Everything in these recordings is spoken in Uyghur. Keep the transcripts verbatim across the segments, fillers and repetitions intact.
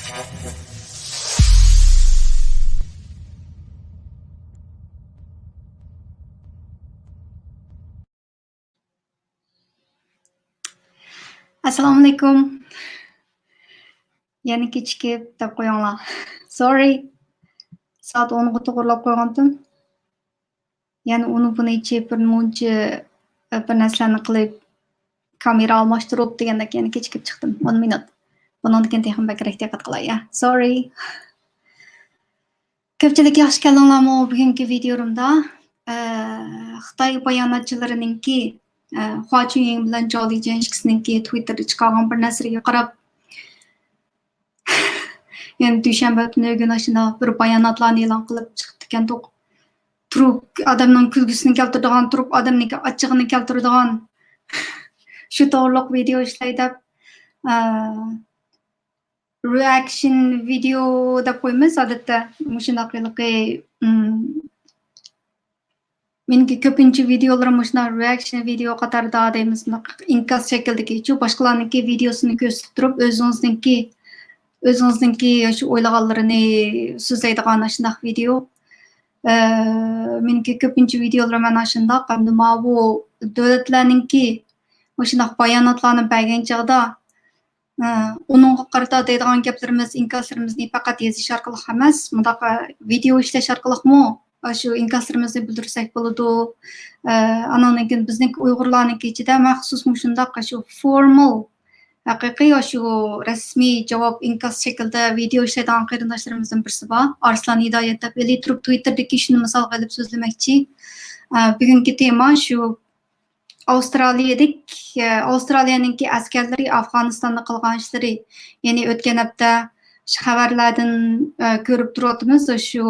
ئەسسالامۇئەلەيكۇم. يەنە كېچىكىپ دەپ قويۇڭلار. Sorry. سائەت ئونغا توغرىلاپ قويغانتىم. يەنە ئۇنى بۇنى ئېچىپ، بىر مۇنچە، بىر نەرسىلەرنى قىلىپ، كامېرا ئالماشتۇرۇپ دېگەندەك يەنە كېچىكىپ چىقتىم. ئون مىنۇت. بۇنىڭدىن كېيىن تېخىمۇ بەكرەك دىققەت قىلاي، يا. Sorry. كۆپچىلىك ياخشى كەلدىڭلارمۇ بۈگۈنكى ۋىدىيومدا؟ ئە، خىتاي باياناتچىلىرىنىڭكى، ئە، خۇا چۈنيىڭ بىلەن جاۋ لىجيەن ئىككىسىنىڭكى تۋىتتېردا چىقارغان بىر نەرسىگە قاراپ، يەنە دۈشەنبە تۈنۈگۈن ئاشۇنداق بىر باياناتلارنى ئېلان قىلىپ چىقىپتىكەندۇق. تۇرۇپ ئادەمنىڭ كۈلگۈسىنى كەلتۈرىدىغان، تۇرۇپ ئادەمنىڭكى ئاچچىقىنى كەلتۈرىدىغان شۇ توغرىلىق ۋىدىيو ئىشلەي دەپ، ئە، رېئاكشن ۋىدىيو دەپ قويىمىز ئادەتتە. مۇشۇنداق ھېلىقى، ئىم، مېنىڭكى كۆپىنچە ۋىدىيولىرىم مۇشۇنداق رېئاكشن ۋىدىيو قاتارىدا دەيمىز، مۇنداق ئىنكاس شەكلىدىكى، شۇ باشقىلارنىڭكى ۋىدىيوسىنى كۆرسىتىپ تۇرۇپ، ئۆزىڭىزنىڭكى، ئۆزىڭىزنىڭكى شۇ ئويلىغانلىرىنى سۆزلەيدىغان ئاشۇنداق ۋىدىيو. ئە، مېنىڭكى كۆپىنچە ۋىدىيولىرىم ئەنە شۇنداق، ھەمدە ماۋۇ دۆلەتلەرنىڭكى مۇشۇنداق باياناتلارنى بەرگەن چاغدا، ئە، ئۇنىڭغا قارىتا دەيدىغان گەپلىرىمىز، ئىنكاسلىرىمىزنى پەقەت يېزىش ئارقىلىق ئەمەس، مۇنداق، ئە، ۋىدىيو ئىشلەش ئارقىلىقمۇ، ئە، شۇ ئىنكاسلىرىمىزنى بىلدۈرسەك بولىدۇ. ئە، ئانىڭدىن كېيىن بىزنىڭكى ئۇيغۇرلارنىڭكى ئىچىدە مەخسۇس مۇشۇنداق، شۇ فورمال، ھەقىقىي شۇ رەسمىي جاۋاب ئىنكاس شەكلىدە ۋىدىيو ئىشلەيدىغان قېرىنداشلىرىمىزدىن بىرسى بار. ئارسلان ھىدايەت دەپ ئېلى تۇرۇپ تۋىتتېردىكى شۇنى مىسالغا ئېلىپ سۆزلىمەكچى. ئە، بۈگۈنكى تېما شۇ ئاۋسترالىيەدىك، ئاۋسترالىيەنىڭكى ئەسكەرلىرى ئافغانىستاندا قىلغان ئىشلىرى، يەنى ئۆتكەن ھەپتە شۇ خەۋەرلەردىن، ئە، كۆرۈپ تۇرۇۋاتىمىز، شۇ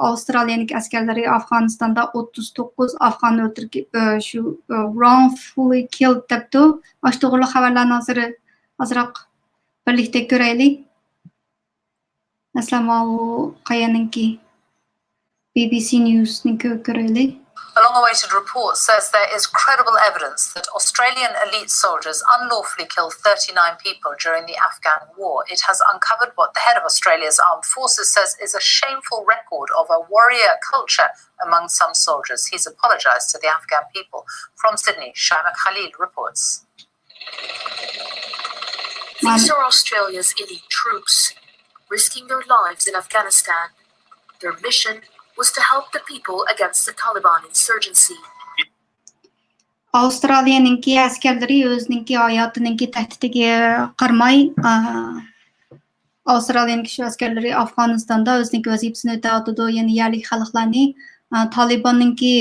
ئاۋسترالىيەنىڭكى ئەسكەرلىرى ئافغانىستاندا ئوتتۇز توققۇز ئافغان ئۆلتۈرگە-، ئە، شۇ، ئە، wrongfully killed دەپتۇ. ئاشۇ توغرىلىق خەۋەرلەرنى ھازىر ئازراق بىرلىكتە كۆرەيلى. مەسىلەن، ماۋۇ قايانىڭكى؟ بى بى سى نيۇزنى كۆ-، كۆرەيلى. A long-awaited report says there is credible evidence that Australian elite soldiers unlawfully killed thirty-nine people during the Afghan war. It has uncovered what the head of Australia's armed forces says is a shameful record of a warrior culture among some soldiers. He's apologised to the Afghan people. From Sydney, Shaima Khalil reports. These are Australia's elite troops, risking their lives in Afghanistan. Their mission was to help the people against the Taliban insurgency. ئاۋسترالىيەنىڭكى ئەسكەرلىرى ئۆزىنىڭكى ھاياتىنىڭكى تەھدىتىگە قارىماي، ئا، ئاۋسترالىيەنىڭكى شۇ ئەسكەرلىرى ئافغانىستاندا ئۆزىنىڭكى ۋەزىپىسىنى ئۆتەۋاتىدۇ، يەنى يەرلىك خەلقلەرنى، ئا، تالىباننىڭكى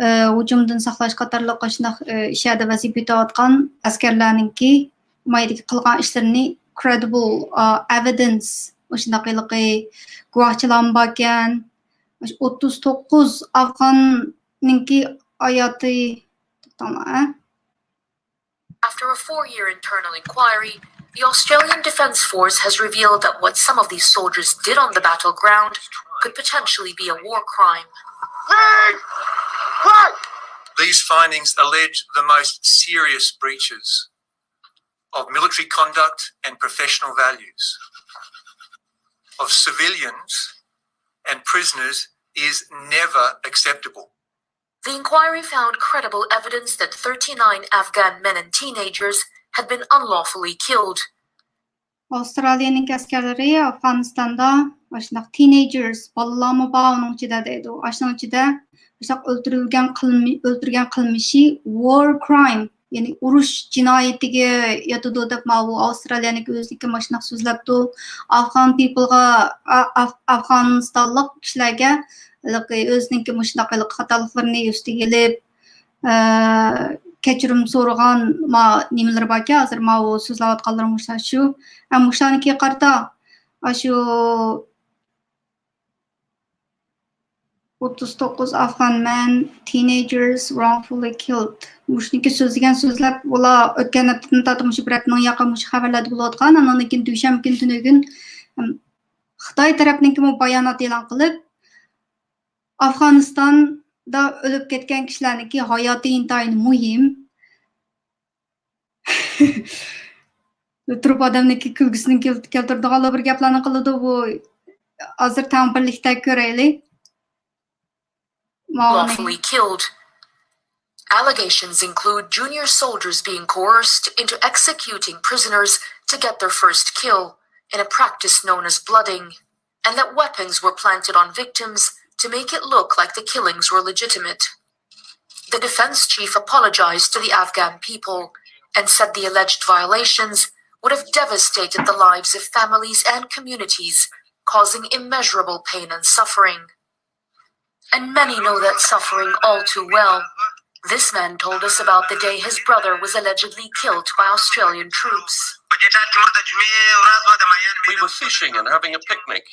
ئە، ھۇجۇمدىن ساقلاش قاتارلىق ئاشۇنداق، ئە، ئىشلاردا ۋەزىپە ئۆتەۋاتقان ئەسكەرلەرنىڭكى مايدىكى قىلغان ئىشلىرىنى credible، ئا، evidence، مۇشۇنداق ھېلىقى گۇۋاھچىلارمۇ باركەن. مۇشۇ ئوتتۇز توققۇز ئافغاننىڭكى ھاياتى، توختاڭلار، ھە؟ After a four-year internal inquiry, the Australian Defence Force has revealed that what some of these soldiers did on the battleground could potentially be a war crime. These findings allege the most serious breaches of military conduct and professional values of civilians and prisoners is never acceptable. The inquiry found credible evidence that thirty-nine Afghan men and teenagers had been unlawfully killed. ئاۋسترالىيەنىڭكى ئەسكەرلىرى ئافغانىستاندا ئاشۇنداق teenagers، بالىلارمۇ بار ئۇنىڭ ئىچىدە دەيدۇ. ئاشۇنىڭ ئىچىدە مۇشۇنداق ئۆلتۈرۈلگەن قىلمى-، ئۆلتۈرگەن قىلمىشى war crime، يەنى ئۇرۇش جىنايىتىگە ياتىدۇ دەپ ماۋۇ ئاۋسترالىيەنىڭكى ئۆزىنىڭكى ماشۇنداق سۆزلەپتۇ. ئافغان people-غا، ئا-، ئاف-، ئافغانىستانلىق كىشىلەرگە ھېلىقى ئۆزىنىڭكى مۇشۇنداق ھېلىقى خاتالىقلىرىنى ئۈستىگە ئېلىپ، ئە، كەچۈرۈم سورىغان ما-، نېمىلىرى باركەن، ھازىر ماۋۇ سۆزلەۋاتقانلىرىم مۇشۇلار شۇ. ھەم مۇشۇلارنىڭكىگە قارىتا، ئاشۇ ئوتتۇز توققۇز ئافغان men، teenagers wrongfully killed. مۇشۇنىڭكى سۆزلىگەن سۆزلەپ، ئۇلار ئۆتكەن ھەپتىدىن تارتىپ مۇشۇ بىر ھەپتىنىڭ ياقى مۇشۇ خەۋەرلەردە بولۇۋاتقان. ئاندىن كېيىن دۈشەنبە كۈنى تۈنۈگۈن، ئەم، خىتاي تەرەپنىڭكىمۇ بايانات ئېلان قىلىپ، ئافغانىستاندا ئۆلۈپ كەتكەن كىشىلەرنىڭكى ھاياتى ئىنتايىن مۇھىم. تۇرۇپ ئادەمنىڭكى كۈلكىسىنى كەل-، كەلتۈرىدىغانلا بىر گەپلەرنى قىلىدۇ بۇ. ھازىر تەڭ بىرلىكتە كۆرەيلى. ماۋۇنى. Lawfully killed. Allegations include junior soldiers being coerced into executing prisoners to get their first kill in a practice known as blooding, and that weapons were planted on victims to make it look like the killings were legitimate. The defense chief apologized to the Afghan people and said the alleged violations would have devastated the lives of families and communities, causing immeasurable pain and suffering. And many know that suffering all too well. This man told us about the day his brother was allegedly killed by Australian troops. We were fishing and having a picnic.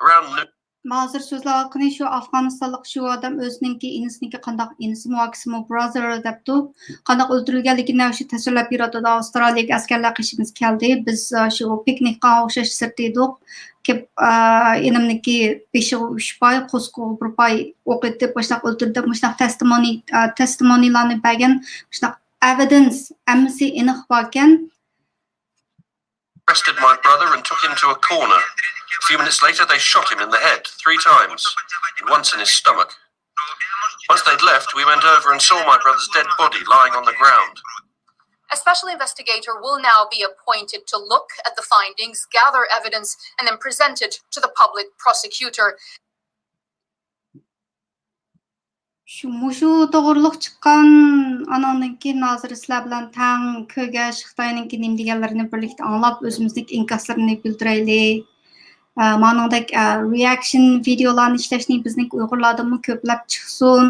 Around noon. مەن ھازىر سۆزلەۋاتقىنى شۇ ئافغانىستانلىق شۇ ئادەم ئۆزىنىڭكى ئىنىسىنىڭكى قانداق، ئىنىسىمۇ، ئاكىسىمۇ، brother دەپتۇ. قانداق ئۆلتۈرۈلگەنلىكىنى شۇ تەسۋىرلەپ بېرىۋاتىدۇ. ئاۋسترالىيەگە ئەسكەرلەر قېشىمىزغا كەلدى. بىز، ئا، شۇ پىكنىكقا ئوخشاش سىرتتا ئىدۇق. كېلىپ، ئا، ئىنىمنىڭكى بېشىغا ئۈچ پاي، قورسىقىغا بىر پاي ئوق ئېتىپ، مۇشۇنداق ئۆلتۈردى دەپ، مۇشۇنداق تەستىمونى، ئا، تەستىمونىلارنى بەرگەن، مۇشۇنداق ئېۋىدېنس، ھەممىسى ئېنىق باركەن. Arrested my brother and took him to a corner. A few minutes later, they shot him in the head three times, and once in his stomach. Once they'd left, we went over and saw my brother's dead body lying on the ground. A special investigator will now be appointed to look at the findings, gather evidence, and then present it to the public prosecutor. شۇ، مۇشۇ توغرۇلۇق چىققان ئاناڭدىن كېيىن ھازىر سىلەر بىلەن تەڭ كۆرگەچ، خىتاينىڭكى نېمە دېگەنلىرىنى بىرلىكتە ئاڭلاپ، ئۆزىمىزنىڭكى ئىنكاسلىرىنى بىلدۈرەيلى. ئە، مانىڭدەك، ئە، رېئاكشن ۋىدېئولارنى ئىشلەشنى بىزنىڭكى ئۇيغۇرلاردىنمۇ كۆپلەپ چىقسۇن.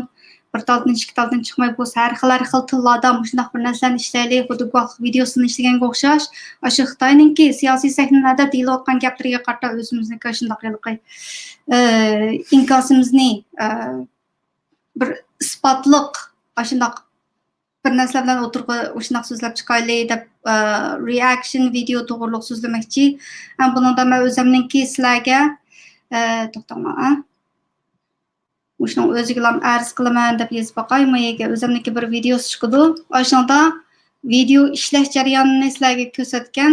بىر تالدىن، ئىككى تالدىن چىقماي، بولسا ھەر خىل، ھەر خىل تىللاردا مۇشۇنداق بىر نەرسىلەرنى ئىشلەيلى، خۇددى گۇۋاھلىق ۋىدېئوسىنى ئىشلىگەنگە ئوخشاش. ئاشۇ خىتاينىڭكى سىياسىي سەھنىلەردە دېيىلىۋاتقان گەپلىرىگە قارىتا ئۆزىمىزنىڭكى شۇنداق ھېلىقى، ئە، ئىنكاسىمىزنى، ئە، بىر ئىسپاتلىق، ئاشۇنداق بىر نەرسىلەر بىلەن ئوتتۇرىغا ئاشۇنداق سۆزلەپ چىقايلى دەپ، ئە، رېئاكشن ۋىدېئو توغرۇلۇق سۆزلىمەكچى. ھەم بۇنىڭدا مەن ئۆزۈمنىڭكى سىلەرگە، ئە، توختاڭلار، ئە. مۇشۇنىڭ ئۆزىگىلا ئەرز قىلىمەن دەپ يېزىپ باقاي. ما يەرگە ئۆزۈمنىڭكى بىر ۋىدېئوسى چىقىدۇ. ئاشۇنىڭدا ۋىدېئو ئىشلەش جەريانىنى سىلەرگە كۆرسەتكەن.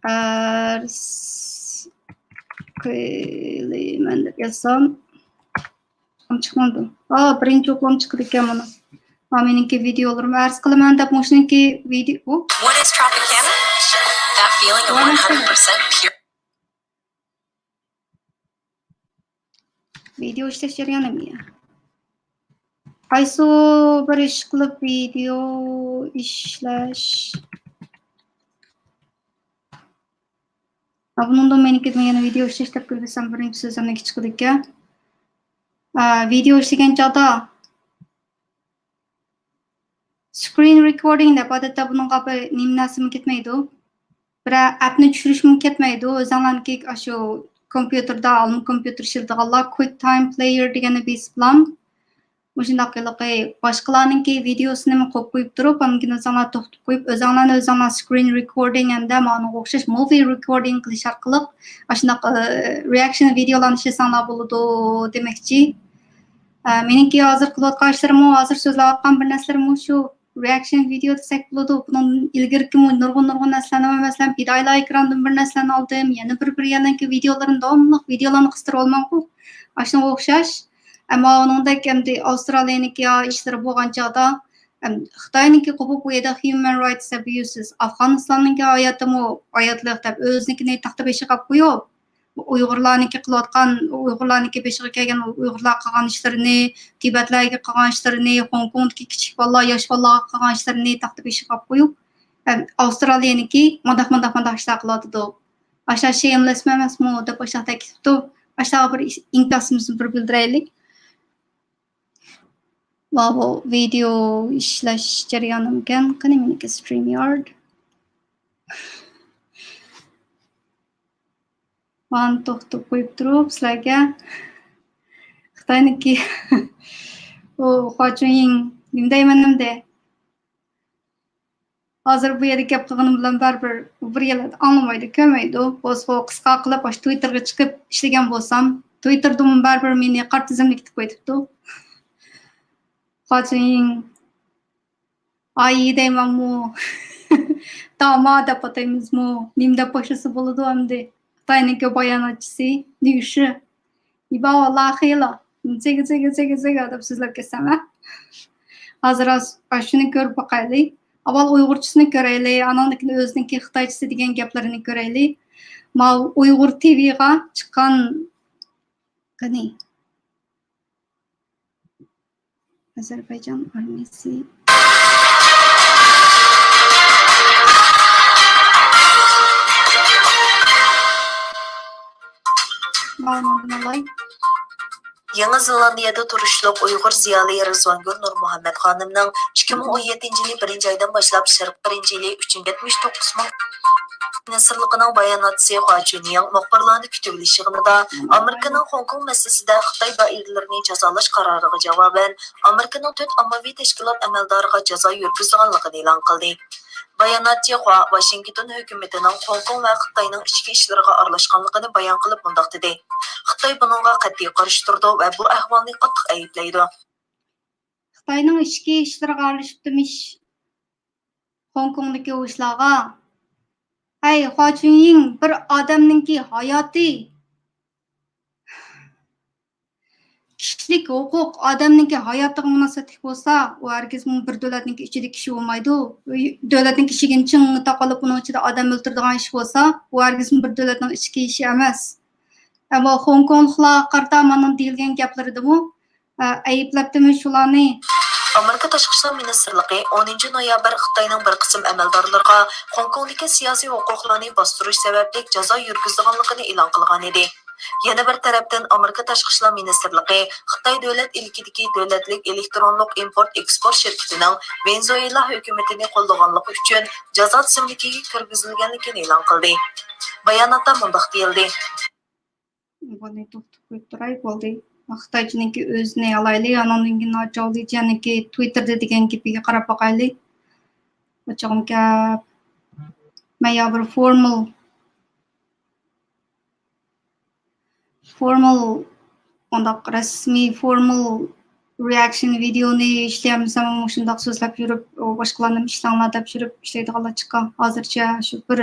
ئەرز قىلىمەن دەپ يازسام. ئەم، چىقمامدۇ؟ ئا، بىرىنچى ئوقۇلۇم چىقىدىكەن مانا. ھا، مېنىڭكى ۋىدېئولىرىم ئەرز قىلىمەن دەپ مۇشۇنىڭكى ۋىدېئو. What is traffic hemorrhage? That feeling of one hundred percent pure. ۋىدېئو ئىشلەش جەريانىمۇ يا؟ قايسى بىر ئىش قىلىپ ۋىدېئو ئىشلەش؟ ھا، بۇنىڭدا مېنىڭكىدىن يەنە ۋىدېئو ئىشلەش دەپ كىرگۈزسەم، بىرىنچى سۆزۈمنىڭكى چىقىدىكەن. ئا، ۋىدېئو ئىشلىگەن چاغدا سكرىن رېكوردىڭ دەپ، ئادەتتە بۇنىڭغا بىر نېمە نەرسىمۇ كەتمەيدۇ. بىرەر ئەپنى چۈشۈرۈشمۇ كەتمەيدۇ. ئۆزۈڭلارنىڭكى ئاشۇ كومپيۇتېردا، ئالما كومپيۇتېر ئىشلىتىدىغانلار كۇيىك تايم پلېيېر دېگەننى بېسىپلا، مۇشۇنداق ھېلىقى باشقىلارنىڭكى ۋىدېئوسىنىمۇ قويۇپ قويۇپ تۇرۇپ، ئاندىن كېيىن ئۆزۈڭلار توختىتىپ قويۇپ، ئۆزۈڭلارنى ئۆزۈڭلار سكرىن رېكوردىڭ ھەمدە ماڭىغا ئوخشاش موۋى رېكوردىڭ قىلىش ئارقىلىق ئاشۇنداق، ئە، رېئاكشن ۋىدېئولارنى ئىشلىسەڭلار بولىدۇ دېمەكچى. ئە، مېنىڭكى ھازىر قىلىۋاتقان ئىشلىرىمۇ، ھازىر سۆزلەۋاتقان بىر نەرسىلىرىمۇ شۇ رېئاكشن ۋىدېئو دېسەك بولىدۇ. بۇنىڭدىن ئىلگىرىكىمۇ نۇرغۇن، نۇرغۇن نەرسىلەرنى، مەسىلەن، پىدائىيلار ئېكراندىن بىر نەرسىلەرنى ئالدىم. يەنە بىر، بىر يەرلەرنىڭكى ۋىدېئولىرىنى داۋاملىق ۋىدېئولارنى قىستۇرۇۋالمامغۇ. ئاشۇنىڭغا ئوخشاش. ئەمما ئۇنىڭدەك ئەمدى ئاۋسترالىيەنىڭكى يا ئىشلىرى بولغان چاغدا، ئەم، خىتاينىڭكى قوپۇپ، ئۇ يەردە human rights abuses، ئافغانىستاننىڭكى ھاياتىمۇ ھاياتلىق دەپ ئۆزىنىڭكىنى تاختا بېشىغا قويۇپ، ئۇيغۇرلارنىڭكى قىلىۋاتقان، ئۇيغۇرلارنىڭكى بېشىغا كەلگەن، ئۇيغۇرلار قىلغان ئىشلىرىنى، تىبەتلەرگە قىلغان ئىشلىرىنى، خوڭكوڭدىكى كىچىك بالىلار، ياش بالىلارغا قىلغان ئىشلىرىنى تاختا بېشىغا قويۇپ، ئەم، ئاۋسترالىيەنىڭكى مۇنداق، مۇنداق، مۇنداق ئىشلار قىلىۋاتىدۇ. ئاشۇ شېملېسمۇ ئەمەسمۇ دەپ ئاشۇنداق كېتىپتۇ. ئاشۇلارغا بىر ئىش-، ئىنكاسىمىزنى بىر بىلدۈرەيلى. ماۋۇ ۋىدېئو ئىشلەش جەريانىمكەن. قېنى مېنىڭكى StreamYard. مانا توختىتىپ قويۇپ تۇرۇپ سىلەرگە خىتاينىڭكى ئۇ خۇاچۈنيىڭ نېمە دەيمەن ئەمدى؟ ھازىر بۇ يەردە گەپ قىلغىنىم بىلەن بەرىبىر بىر يەرلەردە ئاڭلىمايدۇ، كۆرمەيدۇ. بولسا قىسقا قىلىپ ئاشۇ تىۋىتتېرغا چىقىپ ئىشلىگەن بولسام، تىۋىتتېردىمۇ بەرىبىر مېنى قارا تىزىملىك دەپ قويۇپتۇ. خۇاچۈنيىڭ ئاي دەيمەنمۇ؟ داما دەپ ئاتايمىزمۇ؟ نېمە دەپ باشلىسا بولىدۇ ئەمدى؟ خىتاينىڭكى باياناتچىسى نيۇشى. 你把我拉黑了، 你这个这个这个这个 دەپ سۆزلەپ كەتسەم ھە. ھازىر ئاز-، ئاشۇنى كۆرۈپ باقايلى. ئاۋۋال ئۇيغۇرچىسىنى كۆرەيلى، ئاناندىن كېيىن ئۆزىنىڭكى خىتايچىسى دېگەن گەپلىرىنى كۆرەيلى. ماۋۇ ئۇيغۇر تىۋىغا چىققان، قېنى. ئەزەربەيجان ئارمىيەسى. ماۋۇنىڭدىن ئالاي. يېڭى زېلاندىيەدە تۇرۇشلۇق ئۇيغۇر زىيالىي رىزۋانگۈل نۇرمۇھەممەت خانىمنىڭ ئىككى مىڭ ئون يەتتىنچى يىلى بىرىنچى ئايدىن باشلاپ شەرقىي بىرىنچى يىلى ئۈچ يۈز يەتمىش توققۇز مىڭ مىنىستىرلىقىنىڭ باياناتچىسى خۇا چۈنيىڭ مۇخبىرلارنى كۈتۈۋېلىش يىغىنىدا ئامېرىكىنىڭ خوڭكوڭ مەسىلىسىدە خىتاي دائىرىلىرىنى جازالاش قارارىغا جاۋابەن، ئامېرىكىنىڭ تۆت ئاممىۋى تەشكىلات ئەمەلدارىغا جازا يۈرگۈزىدىغانلىقىنى ئېلان قىلدى. باياناتچى خۇا ۋاشىنگتون ھۆكۈمىتىنىڭ خوڭكوڭ ۋە خىتاينىڭ ئىچكى ئىشلىرىغا ئارىلاشقانلىقىنى بايان قىلىپ مۇنداق دېدى: خىتاي بۇنىڭغا قەتئىي قارشى تۇرىدۇ ۋە بۇ ئەھۋالنى قاتتىق ئەيىبلەيدۇ. خىتاينىڭ ئىچكى ئىشلىرىغا ئارىلىشىپتىمىش خوڭكوڭدىكى ئۇ ئىشلارغا. ھەي، خۇا چۈنيىڭ، بىر ئادەمنىڭكى ھاياتى، كىشىلىك ھوقۇق ئادەمنىڭكى ھاياتىغا مۇناسىۋەتلىك بولسا، ئۇ ھەرگىزمۇ بىر دۆلەتنىڭكى ئىچىدىكى ئىشى بولمايدۇ. دۆلەتنىڭكى ئىشىكىنى چىڭ تاقىلىپ، ئۇنىڭ ئىچىدە ئادەم ئۆلتۈرىدىغان ئىش بولسا، ئۇ ھەرگىزمۇ بىر دۆلەتنىڭ ئىچكى ئىشى ئەمەس. ئەمما خوڭكوڭلۇقلارغا قارىتا مانا دېيىلگەن گەپلىرىدىمۇ، ئە، ئەيىبلەپتىمۇ شۇلارنى؟ ئامېرىكا تاشقى ئىشلار مىنىستىرلىقى ئونىنچى نويابىر خىتاينىڭ بىر قىسىم ئەمەلدارلىرىغا خوڭكوڭدىكى سىياسىي ھوقۇقلارنى باستۇرۇش سەۋەبلىك جازا يۈرگۈزىدىغانلىقىنى ئېلان قىلغانىدى. يەنە بىر تەرەپتىن، ئامېرىكا تاشقى ئىشلار مىنىستىرلىقى خىتاي دۆلەت ئىلكىدىكى دۆلەتلىك ئېلېكترونلۇق ئىمپورت ئېكسپورت شىركىتىنىڭ ۋېنېزۇېلا ھۆكۈمىتىنى قوللىغانلىقى ئۈچۈن جازا تىزىملىكىگە كىرگۈزۈلگەنلىكىنى ئېلان قىلدى. باياناتتا مۇنداق دېيىلدى. بۇنى توختىتىپ قويۇپ تۇراي، بولدى. خىتايچىنىڭكى ئۆزىنى ئالايلى، ئانىڭدىن كېيىن چاۋلىجيەننىڭكى تۋىتتېردا دېگەن گېپىگە قاراپ باقايلى. ئاچچىقىم كەپ. مەن يا بىر فورمال، فورمال، ئۇنداق رەسمىي فورمال رېئاكشن ۋىدېئونى ئىشلىيەلمىسەم، مۇشۇنداق سۆزلەپ يۈرۈپ، باشقىلارنىمۇ ئىشلەڭلار دەپ يۈرۈپ ئىشلەيدىغانلار چىققان. ھازىرچە شۇ بىر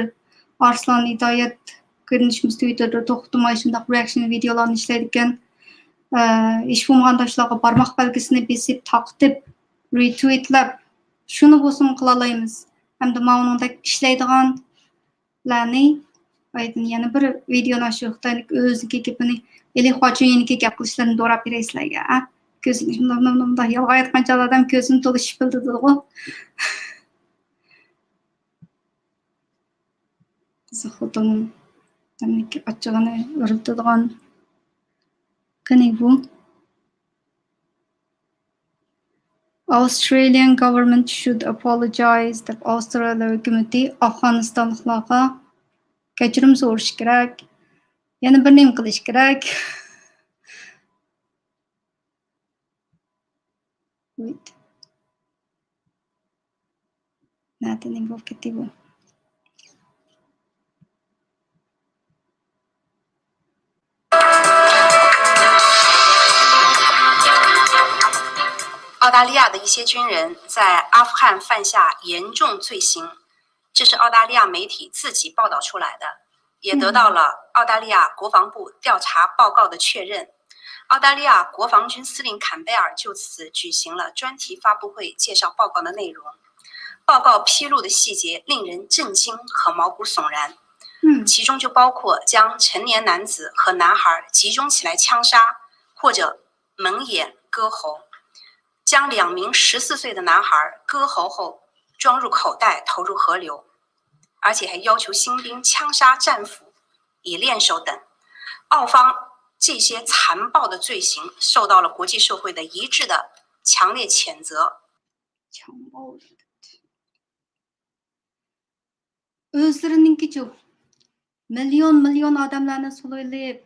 ئارسلان ھىدايەت كۆرۈنۈشىمىز تۋىتتېردا توختىماي شۇنداق رېئاكشن ۋىدېئولارنى ئىشلەيدىكەن. ئە، ھېچ بولمىغاندا شۇلارغا بارماق بەلگىسىنى بېسىپ، تارقىتىپ، رېتۋىتلەپ، شۇنى بولسىمۇ قىلالايمىز. ھەمدە ماۋۇنىڭدەك ئىشلەيدىغان لارنى، ئايدىن يەنە بىر ۋىدېونى شۇ خىتاينىڭ ئۆزىنىڭكى گېپىنى، ئېلى خۇاچۈنيىنىڭكى گەپ قىلىشلىرىنى دوراپ بېرەي سىلەرگە، ھە؟ كۆزىنى مۇنداق، مۇنداق، مۇنداق يالغان ئېيتقان چاغدا ئادەم كۆزىنى تولا شىپىلدىتىدىغۇ. قىزىق خوتۇن، دېمەك، ئاچچىقىنى ئۆرلىتىدىغان. قېنى بۇ؟ Australian government should apologize دەپ ئاۋسترالىيە ھۆكۈمىتى ئافغانىستانلىقلارغا كەچۈرۈم سورىشى كېرەك. يەنە بىر نېمە قىلىش كېرەك. Wait. نەدە نېمە بولۇپ كەتتى بۇ؟ 澳大利亚的一些军人在阿富汗犯下严重罪行，这是澳大利亚媒体自己报道出来的，也得到了澳大利亚国防部调查报告的确认。澳大利亚国防军司令坎贝尔就此举行了专题发布会，介绍报告的内容。报告披露的细节令人震惊和毛骨悚然，嗯，其中就包括将成年男子和男孩集中起来枪杀，或者蒙眼割喉，将两名十四岁的男孩割喉后装入口袋投入河流，而且还要求新兵枪杀战俘以练手等。澳方这些残暴的罪行受到了国际社会的一致的强烈谴责。强暴的。 ئۆزلىرىنىڭكىچۇ، مىليون، مىليون ئادەملەرنى سولىۋېلىپ،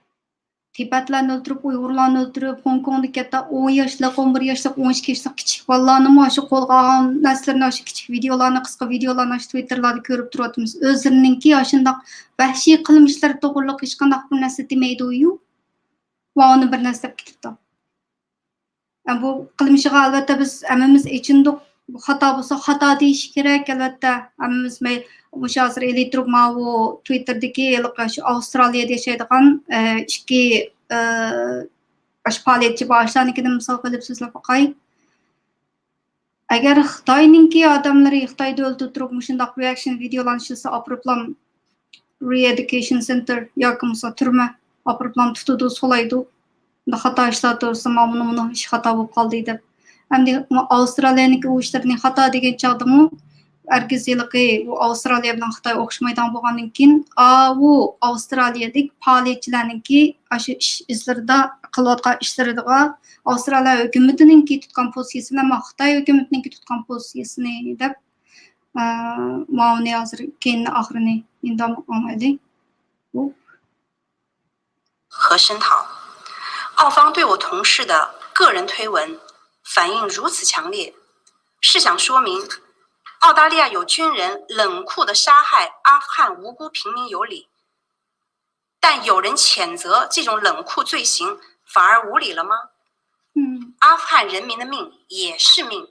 تىبەتلەرنى ئۆلتۈرۈپ، ئۇيغۇرلارنى ئۆلتۈرۈپ، خوڭكوڭدىكى ھەتتا ئون ياشلىق، ئون بىر ياشلىق، ئون ئىككى ياشلىق كىچىك بالىلارنىمۇ ئاشۇ قولغا ئالغان نەرسىلىرىنى، ئاشۇ كىچىك ۋىدېئولارنى، قىسقا ۋىدېئولارنى ئاشۇ تىۋىتتېرلاردا كۆرۈپ تۇرۇۋاتىمىز. ئۆزلىرىنىڭكى ئاشۇنداق ۋەھشىي قىلمىشلىرى توغرۇلۇق ھېچقانداق بىر نەرسە دېمەيدۇ-يۇ. ۋە ئۇنى بىر نەرسە دەپ كېتىپتۇ. ئە، بۇ قىلمىشىغا ئەلۋەتتە بىز ھەممىمىز ئېچىندۇق. خاتا بولسا خاتا دېيىشى كېرەك، ئەلۋەتتە. ھەممىمىز مەي-، مۇشۇ ھازىر ئېلى تۇرۇپ ماۋۇ تىۋىتتېردىكى ھېلىقى شۇ ئاۋسترالىيەدە ياشايدىغان، ئە، ئىككى، ئە، ئاشۇ پائالىيەتچى بار، ئاشۇلارنىڭكىدىن مىسال قىلىپ سۆزلەپ باقاي. ئەگەر خىتاينىڭكى ئادەملىرى خىتاي دۆلىتىدە تۇرۇپ مۇشۇنداق رېئاكشن ۋىدېئولارنى ئىشلىسە، ئاپىرىپلام رىئېدۇكېيشن سېنتېر ياكى بولمىسا تۈرمە ئاپىرىپلام تۇتىدۇ، سولايدۇ. بۇنداق خاتا ئىشلار تۇرسا، مانا مۇنۇ، مۇنۇ ئىش خاتا بولۇپ قالدى دەپ. ئەمدى ئاۋسترالىيەنىڭكى ئۇ ئىشلىرىنى خاتا دېگەن چاغدىمۇ، ھەرگىز ھېلىقى ئۇ ئاۋسترالىيە بىلەن خىتاي ئوخشىمايدىغان بولغاندىن كېيىن، ئاۋۇ ئاۋسترالىيەلىك پائالىيەتچىلەرنىڭكى ئاشۇ ئىش ئىزلىرىدا قىلىۋاتقان ئىشلىرىغا ئاۋسترالىيە ھۆكۈمىتىنىڭكى تۇتقان پوزىتسىيىسى بىلەن خىتاي ھۆكۈمىتىنىڭكى تۇتقان پوزىتسىيىسىنى دەپ، ئە، ماۋۇنى ھازىر كېيىن ئاخىرىنى ئىندام ئاڭلايلى. 和声讨。澳方对我同事的个人推文反应如此强烈，是想说明澳大利亚有军人冷酷地杀害阿富汗无辜平民有理，但有人谴责这种冷酷罪行反而无理了吗？嗯。阿富汗人民的命也是命。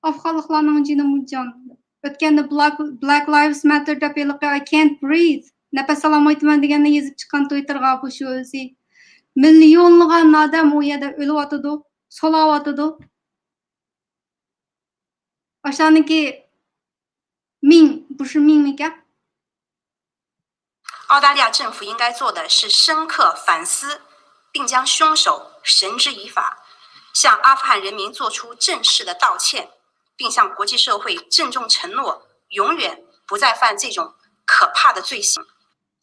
ئافغانلىقلارنىڭ جېنىمۇ جان. ئۆتكەندە Black، Black Lives Matter دەپ ھېلىقى I can't breathe، نەپەس ئالالمايتىمەن دېگەننى يېزىپ چىققان تويتتېرغا بۇ شۇ ئۆزى. مىليونلىغان ئادەم ئۇ يەردە ئۆلۈۋاتىدۇ، سولاۋاتىدۇ. ئاشۇلارنىڭكى مىڭ، بۇ شۇ مىڭمىكەن؟ 澳大利亚政府应该做的是深刻反思，并将凶手绳之以法，向阿富汗人民做出正式的道歉，并向国际社会郑重承诺，永远不再犯这种可怕的罪行。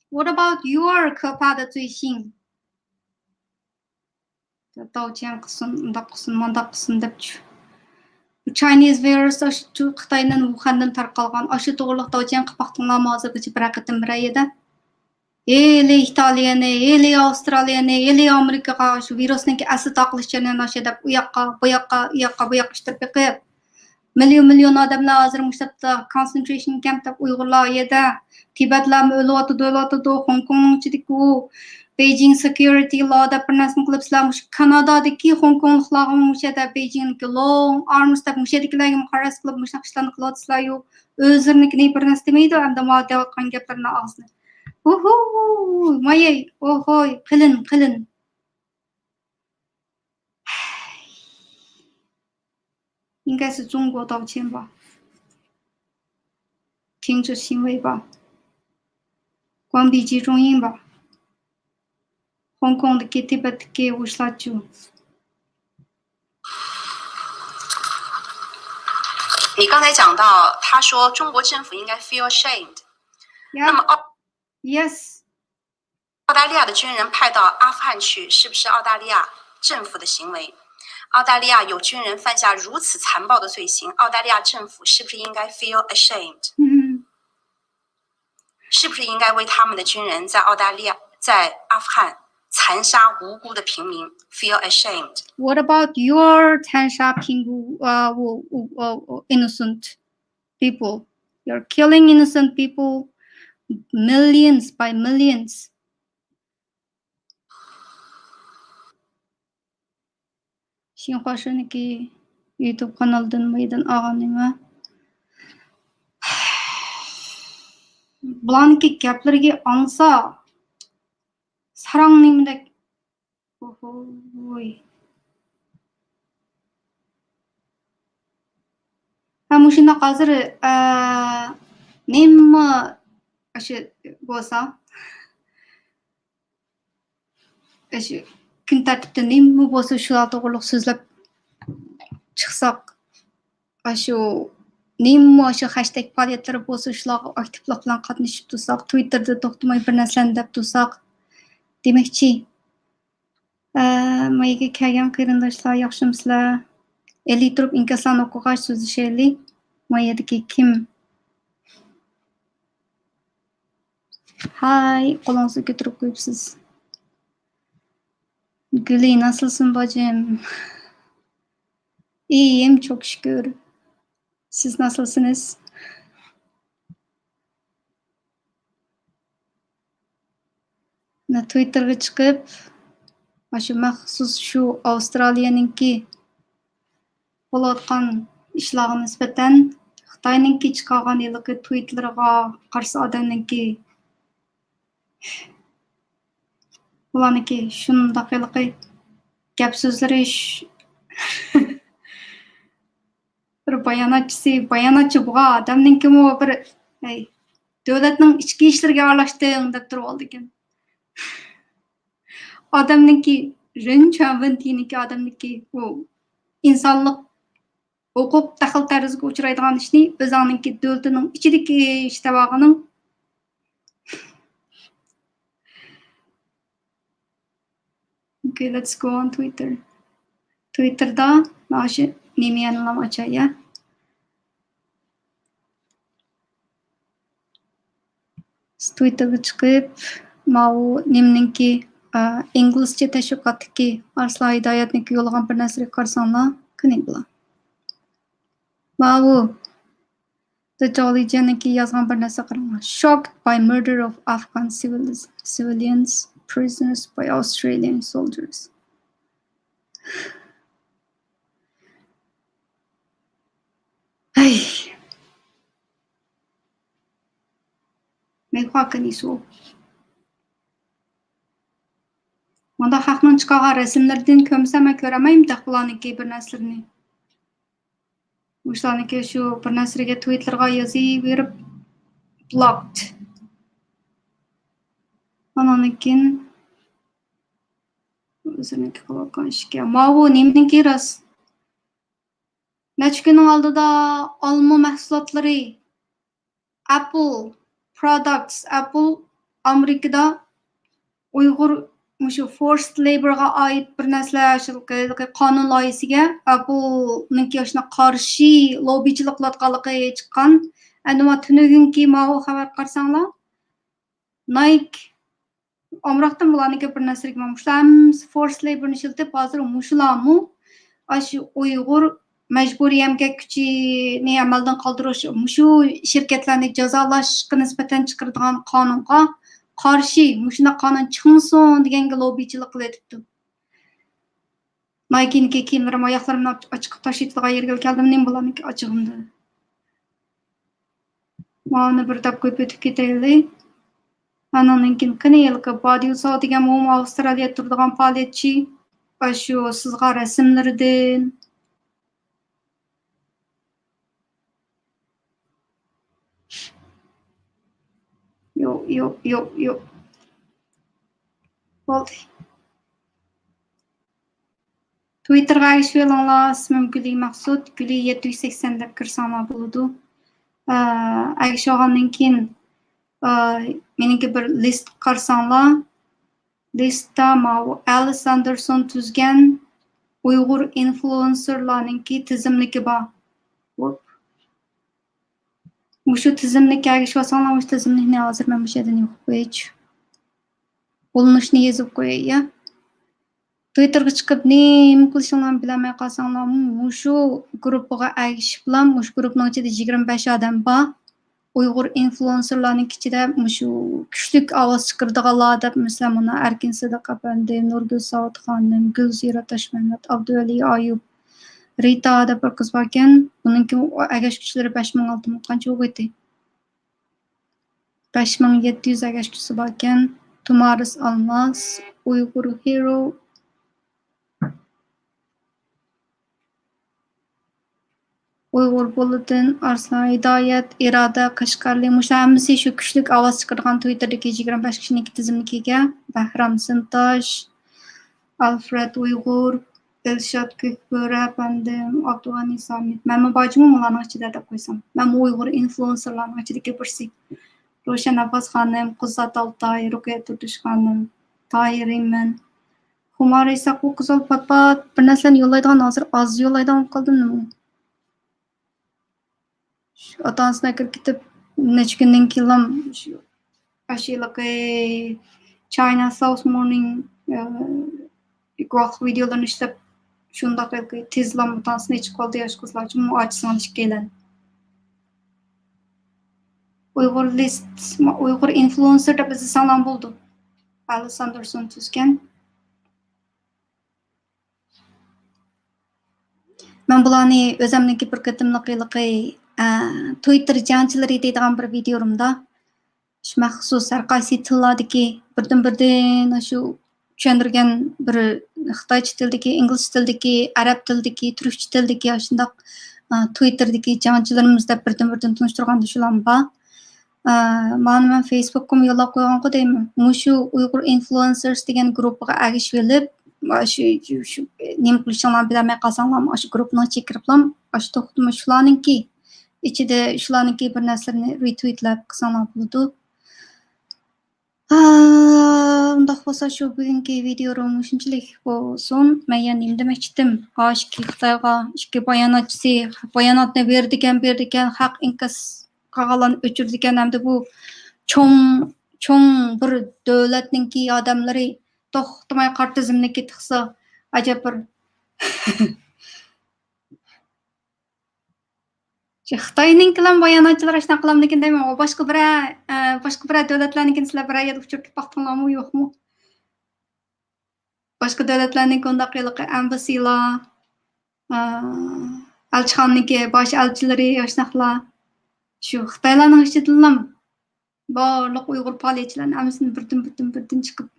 What about your 可怕的罪行？ داۋچيەن قىلسۇن، ئۇنداق قىلسۇن، مۇنداق قىلسۇن دەپ چۈ-، بۇ Chinese virus ئاشۇ خىتايدىن، ۋۇخەندىن تارقالغان. ئاشۇ توغرىلىق داۋچيەن قىلىپ باقتىڭلارمۇ ھازىرغىچە بىرەر قېتىم بىرەر يەردە؟ ھېلى ئىتالىيەنى، ھېلى ئاۋسترالىيەنى، ھېلى ئامېرىكىغا شۇ ۋىرۇسنىڭكى ئەسلى تارقىلىش جەريانى ئاشۇ دەپ ئۇياققا، بۇياققا، ئۇياققا، بۇياققا ئىتتىرىپ بېقىپ، مىليون، مىليون ئادەملەر ھازىر مۇشۇ يەردە concentration camp دەپ ئۇيغۇرلار ئۇ يەردە، تىبەتلەرمۇ ئۆلۈۋاتىدۇ، ئۆلۈۋاتىدۇ، خوڭكوڭنىڭ ئىچىدىكى ئۇ بېيجىڭ security law دەپ بىر نەرسىنى قىلىپ، سىلەر مۇشۇ كانادادىكى خوڭكوڭلۇقلارغىمۇ مۇشۇ يەردە بېيجىڭنىڭكى long arms دەپ مۇشۇ يەردىكىلەرگىمۇ قارا ئەسكى قىلىپ مۇشۇنداق ئىشلارنى قىلىۋاتىسىلەر-يۇ، ئۆزلىرىنىڭكىنى بىر نەرسە دېمەيدۇ، ئەمدى ماۋۇ دەۋاتقان گەپلىرىنى ئاغزىنى. ھۇھۇ، مايەي، ئوھوي، قېلىن، قېلىن. 应该是中国道歉吧，停止行为吧，关闭集中营吧。 خوڭكوڭدىكى، تىبەتتىكى ئۇ ئىشلارچۇ؟ 你刚才讲到，他说中国政府应该 feel ashamed。 Yeah. 那么澳 Yes. 澳大利亚的军人派到阿富汗去，是不是澳大利亚政府的行为？澳大利亚有军人犯下如此残暴的罪行，澳大利亚政府是不是应该 feel ashamed？ 嗯。 是不是应该为他们的军人在澳大利亚、在阿富汗残杀无辜的平民 feel ashamed？ What about your 残杀平民，呃，我，我，我，我，innocent people? You're killing innocent people, millions by millions. 新华社نىڭكى يۇتۇب قانىلىدىن مايدىن ئالغان نېمە؟ بۇلارنىڭكى گەپلىرىگە ئاڭسا، ساراڭ نېمىدەك. ئوھوي. ھە، مۇشۇنداق ھازىر، ئە، نېمە ئاشۇ بولسا، ئاشۇ كۈن تەرتىپتە نېمە بولسا شۇلار توغرۇلۇق سۆزلەپ چىقساق، ئاشۇ نېمە ئاشۇ خەشتەك پائالىيەتلىرى بولسا شۇلارغا ئاكتىپلىق بىلەن قاتنىشىپ تۇرساق، تىۋىتتېردا توختىماي بىر نەرسىلەرنى دەپ تۇرساق دېمەكچى. ئە، مايگا كەلگەن قېرىنداشلار، ياخشىمۇسىلەر؟ ئېلى تۇرۇپ ئىنكاسلارنى ئوقۇغاچ سۆزلىشەيلى. مايادىكى كىم؟ ھاي، قولىڭىزنى كۆتۈرۈپ قويۇپسىز. گۈلى، ناسىلسىن باجىم؟ ئىيىم، چوك شۈكۈر. سىز ناسىلسىنىز؟ مانا تىۋىتتېرغا چىقىپ، مانا شۇ مەخسۇس شۇ ئاۋسترالىيەنىڭكى بولۇۋاتقان ئىشلارغا نىسبەتەن خىتاينىڭكى چىقارغان ھېلىقى تويىتلىرىغا قارىسا، ئادەمنىڭكى، ئۇلارنىڭكى شۇنداق ھېلىقى گەپ سۆزلىرى، بىر باياناتچىسى، باياناتچى بولغان ئادەمنىڭكىمۇ بىر، ھەي، دۆلەتنىڭ ئىچكى ئىشلىرىغا ئارىلاشتىڭ دەپ تۇرۇۋالىدىكەن. ئادەمنىڭكى، رېن چۈەنۋېنتىنىڭكى، ئادەمنىڭكى ئۇ ئىنسانلىق ھوقۇق دەخلى تەرۇزىگە ئۇچرايدىغان ئىشنى ئۆزۈڭنىڭكى دۆلىتىنىڭ ئىچىدىكى ئىش دەۋالغىنىڭ. Okay, let's go on Twitter. تويىتتېردا مانا شۇ نېمە يەنىلا ئاچاي، يا. تويىتتېرغا چىقىپ، ماۋۇ نېمىنىڭكى، ئا، ئىنگلىزچە تەشۋىقاتتىكى ئارسلان ھىدايەتنىڭكى يوللىغان بىر نەرسىلىرىگە قارىساڭلار، قېنى بۇلار. ماۋۇ، The Jolly Jenنىڭكى يازغان بىر نەرسە قاراڭلار. Shocked by murder of Afghan civilians, civilians, prisoners by Australian soldiers. ھەي. مۇنداق خەقنىڭ چىقارغان رەسىملىرىدىن كۆرمىسەم، مەن كۆرەلمەيمەن تېخى بۇلارنىڭكى بىر نەرسىلىرىنى. مۇشۇلارنىڭكى شۇ بىر نەرسىلىرىگە، تويىتلىرىغا يازىۋېرىپ، بلاكت. ئاناندىن كېيىن ئۆزىنىڭكى قىلىۋاتقان ئىشىكى. ماۋۇ نېمىنىڭكى راست؟ نەچچە كۈننىڭ ئالدىدا ئالما مەھسۇلاتلىرى، ئەپل پروداكتس، ئەپل ئامېرىكىدا ئۇيغۇر مۇشۇ فورسد لەيبورغا ئائىت بىر نەرسىلەر، شۇ قانۇن لايىھىسىگە، ئەپلنىڭكى ئاشۇنداق قارشى لوببىچىلىق قىلىۋاتقانلىقى چىققان. ئەنە، تۈنۈگۈنكى ماۋۇ خەۋەرگە قارىساڭلار، نايك ئامراقتىن بۇلارنىڭكى بىر نەرسىلىك، مانا مۇشۇلار ھەممىسى فورس لەيبورنى ئىشلىتىپ، ھازىر مۇشۇلارمۇ ئاشۇ ئۇيغۇر مەجبۇرىي ئەمگەك كۈچىنى ئەمەلدىن قالدۇرۇش، مۇشۇ شىركەتلەرنى جازالاشقا نىسبەتەن چىقىرىدىغان قانۇنغا قارشى، مۇشۇنداق قانۇن چىقمىسۇن دېگەنگە لوببىچىلىق قىلىۋېتىپتۇ. نايكىنىڭكى كىيىملىرىم، ئاياغلىرىمنى ئاچىقىپ تاشلىۋېتىدىغان يەرگە كەلدىم. نېمە بۇلارنىڭكى ئاچىغىمدىن؟ ماۋۇنى بىر دەپ قويۇپ ئۆتۈپ كېتەيلى. ئانىڭدىن كېيىن قېنى ھېلىقى باديۇساۋ دېگەن مومۇ ئاۋسترالىيەدە تۇرىدىغان پائالىيەتچى. ئاشۇ سىزغا رەسىملىرىدىن. يوق، يوق، يوق، يوق. بولدى. تويىتتېرغا ئەگىشىۋېلىڭلار، ئىسمىم گۈلى مەخسۇت، گۈلى يەتتە يۈز سەكسەن دەپ كىرسەڭلار بولىدۇ. ئە، ئەگىشىۋالغاندىن كېيىن، ئە، مېنىڭكى بىر لىست قارىساڭلار، لىستتا ماۋۇ ئەلىس ئاندېرسون تۈزگەن ئۇيغۇر ئىنفلۇئېنسېرلارنىڭكى تىزىملىكى بار. ۋوپ. مۇشۇ تىزىملىككە ئەگىشىۋالساڭلار، مۇشۇ تىزىملىكنى ھازىر مەن مۇشۇ يەردىن يوقاپ قويايچۇ. بولۇنۇشىنى يېزىپ قوياي، يا. تويىتتېرغا چىقىپ نېمە قىلىشىڭلارنى بىلەلمەي قالساڭلارمۇ، مۇشۇ گۇرۇپپىغا ئەگىشىپلا، مۇشۇ گۇرۇپپىنىڭ ئىچىدە يىگىرمە بەش ئادەم بار. ئۇيغۇر ئىنفلۇئېنسېرلارنىڭ ئىچىدە مۇشۇ كۈچلۈك ئاۋاز چىقىرىدىغانلار دەپ، مەسىلەن، مانا ئەركىن سىدىق ئەپەندى، نۇرگۈل ساۋۇت خانىم، گۈلزىرە تاشمەمەت، ئابدۇۋەلى ئايۇپ، رىتا دەپ بىر قىز باركەن. ئۇنىڭكى ئەگەشكۈچىلىرى بەش مىڭ ئالتە مىڭ قانچە بولغىيتى؟ بەش مىڭ يەتتە يۈز ئەگەشكۈچىسى باركەن. تۇمارىس ئالماس، ئۇيغۇر ھېرو، ئۇيغۇر بۇللېتىن، ئارسلان ھىدايەت، ئىرادە قەشقەرلى، مۇشۇلار ھەممىسى شۇ كۈچلۈك ئاۋاز چىقىرىدىغان تويىتتېردىكى يىگىرمە بەش كىشىنىڭكى تىزىملىكىگە. بەھرام سىنتاش، ئالفرېد ئۇيغۇر، ئىلشات كۆكبۆرە ئەپەندىم، ئابدۇغەنى سامىت. مەنمۇ بارجۇمۇ مۇلارنىڭ ئىچىدە دەپ قويسام. مەنمۇ ئۇيغۇر ئىنفلۇئېنسېرلارنىڭ ئىچىدىكى بىرسى. روشەن ئابباس خانىم، قۇززات ئالتاي، رۇقىيە تۇردۇش خانىم، تاھىر ئىمىن. خۇمار ئىساق، بۇ قىزىل پات-پات بىر نەرسىلەرنى يوللايدىغان، ھازىر ئاز يوللايدىغان بولۇپ قالدىم نېمە؟ شۇ ئاتا-ئانىسىنىڭ كىرىپ كېتىپ نەچچە كۈندىن كېيىنلا شۇ ئاشۇ ھېلىقى چاينا ساوس مورنىڭ، ئە، گۇۋاھلىق ۋىدىيولىرىنى ئىشلەپ، شۇنداق ھېلىقى تېزلا ئاتا-ئانىسىنى ئېچىپ قالدى ياش قىزلار. جۇمۇ ئاچىسىڭلار ئىككىيلەن. ئۇيغۇر لىست، ئۇيغۇر ئىنفلۇئېنسېر دەپ ئىزدىسەڭلار بولىدۇ. ئەلىس ئاندېرسون تۈزگەن. مەن بۇلارنى ئۆزەمنىڭكى بىر قېتىملىق ھېلىقى، ئە، تۇيتېر جەڭچىلىرى دەيدىغان بىر ۋىدىيولىرىمدا، شۇ مەخسۇس ھەر قايسى تىللاردىكى بىردىن-بىردىن شۇ چۈشەندۈرگەن بىر خىتايچە تىلدىكى، ئىنگلىزچە تىلدىكى، ئەرەب تىلدىكى، تۈركچە تىلدىكى ئاشۇنداق، ئە، تۇيتېردىكى جەڭچىلىرىمىز دەپ بىردىن-بىردىن تونۇشتۇرغاندا شۇلارمۇ بار. ئە، مانا مەن فېيسبۇكقىمۇ يوللاپ قويغانغۇ دەيمەن. مۇشۇ ئۇيغۇر ئىنفلۇئېنسېرس دېگەن گۇرۇپپىغا ئەگىشىۋېلىپ، شۇ، شۇ، شۇ نېمە قىلىشىڭلارنى بىلەلمەي قالساڭلارمۇ، ئاشۇ گۇرۇپپىنىڭ ئىچىگە كىرىپلا، ئاشۇ توختىمۇ شۇلارنىڭكى ئىچىدە شۇلارنىڭكى بىر نەرسىلىرىنى رېتۋىتلاپ قىلساڭلار بولىدۇ. ھا، ئۇنداق بولسا شۇ بۈگۈنكى ۋىدىيو مۇشۇنچىلىك بولسۇن. مەن يەنە نېمە دېمەكچىدىم؟ ھا، ئىككى خىتايغا، ئىككى باياناتچىسى، باياناتنى بېرىدىكەن، بېرىدىكەن، ھەق ئىنكاس قىلغانلارنى ئۆچۈرىدىكەن ھەمدە بۇ چوڭ، چوڭ بىر دۆلەتنىڭكى ئادەملىرى توختىماي قارا تىزىملىككە تىقسا، ئەجەب بىر خىتاينىڭكىلا باياناتچىلار ئاشۇنداق قىلامدىكىن دەيمەن. ئۇ باشقا بىرەر، ئە، باشقا بىرەر دۆلەتلەرنىڭكىنى سىلەر بىرەر يەردە ئۇچۇرۇپ باقتىڭلارمۇ، يوقمۇ؟ باشقا دۆلەتلەرنىڭكى ئۇنداق ھېلىقى ئەمبەسسىلار، ئە، ئەلچىخانىنىڭكى باش ئەلچىلىرى، ئاشۇنداقلار. شۇ خىتايلارنىڭ ئىچىدىنلا بارلىق ئۇيغۇر پائالىيەتچىلەرنىڭ ھەممىسىنى بىردىن، بىردىن، بىردىن چىقىپ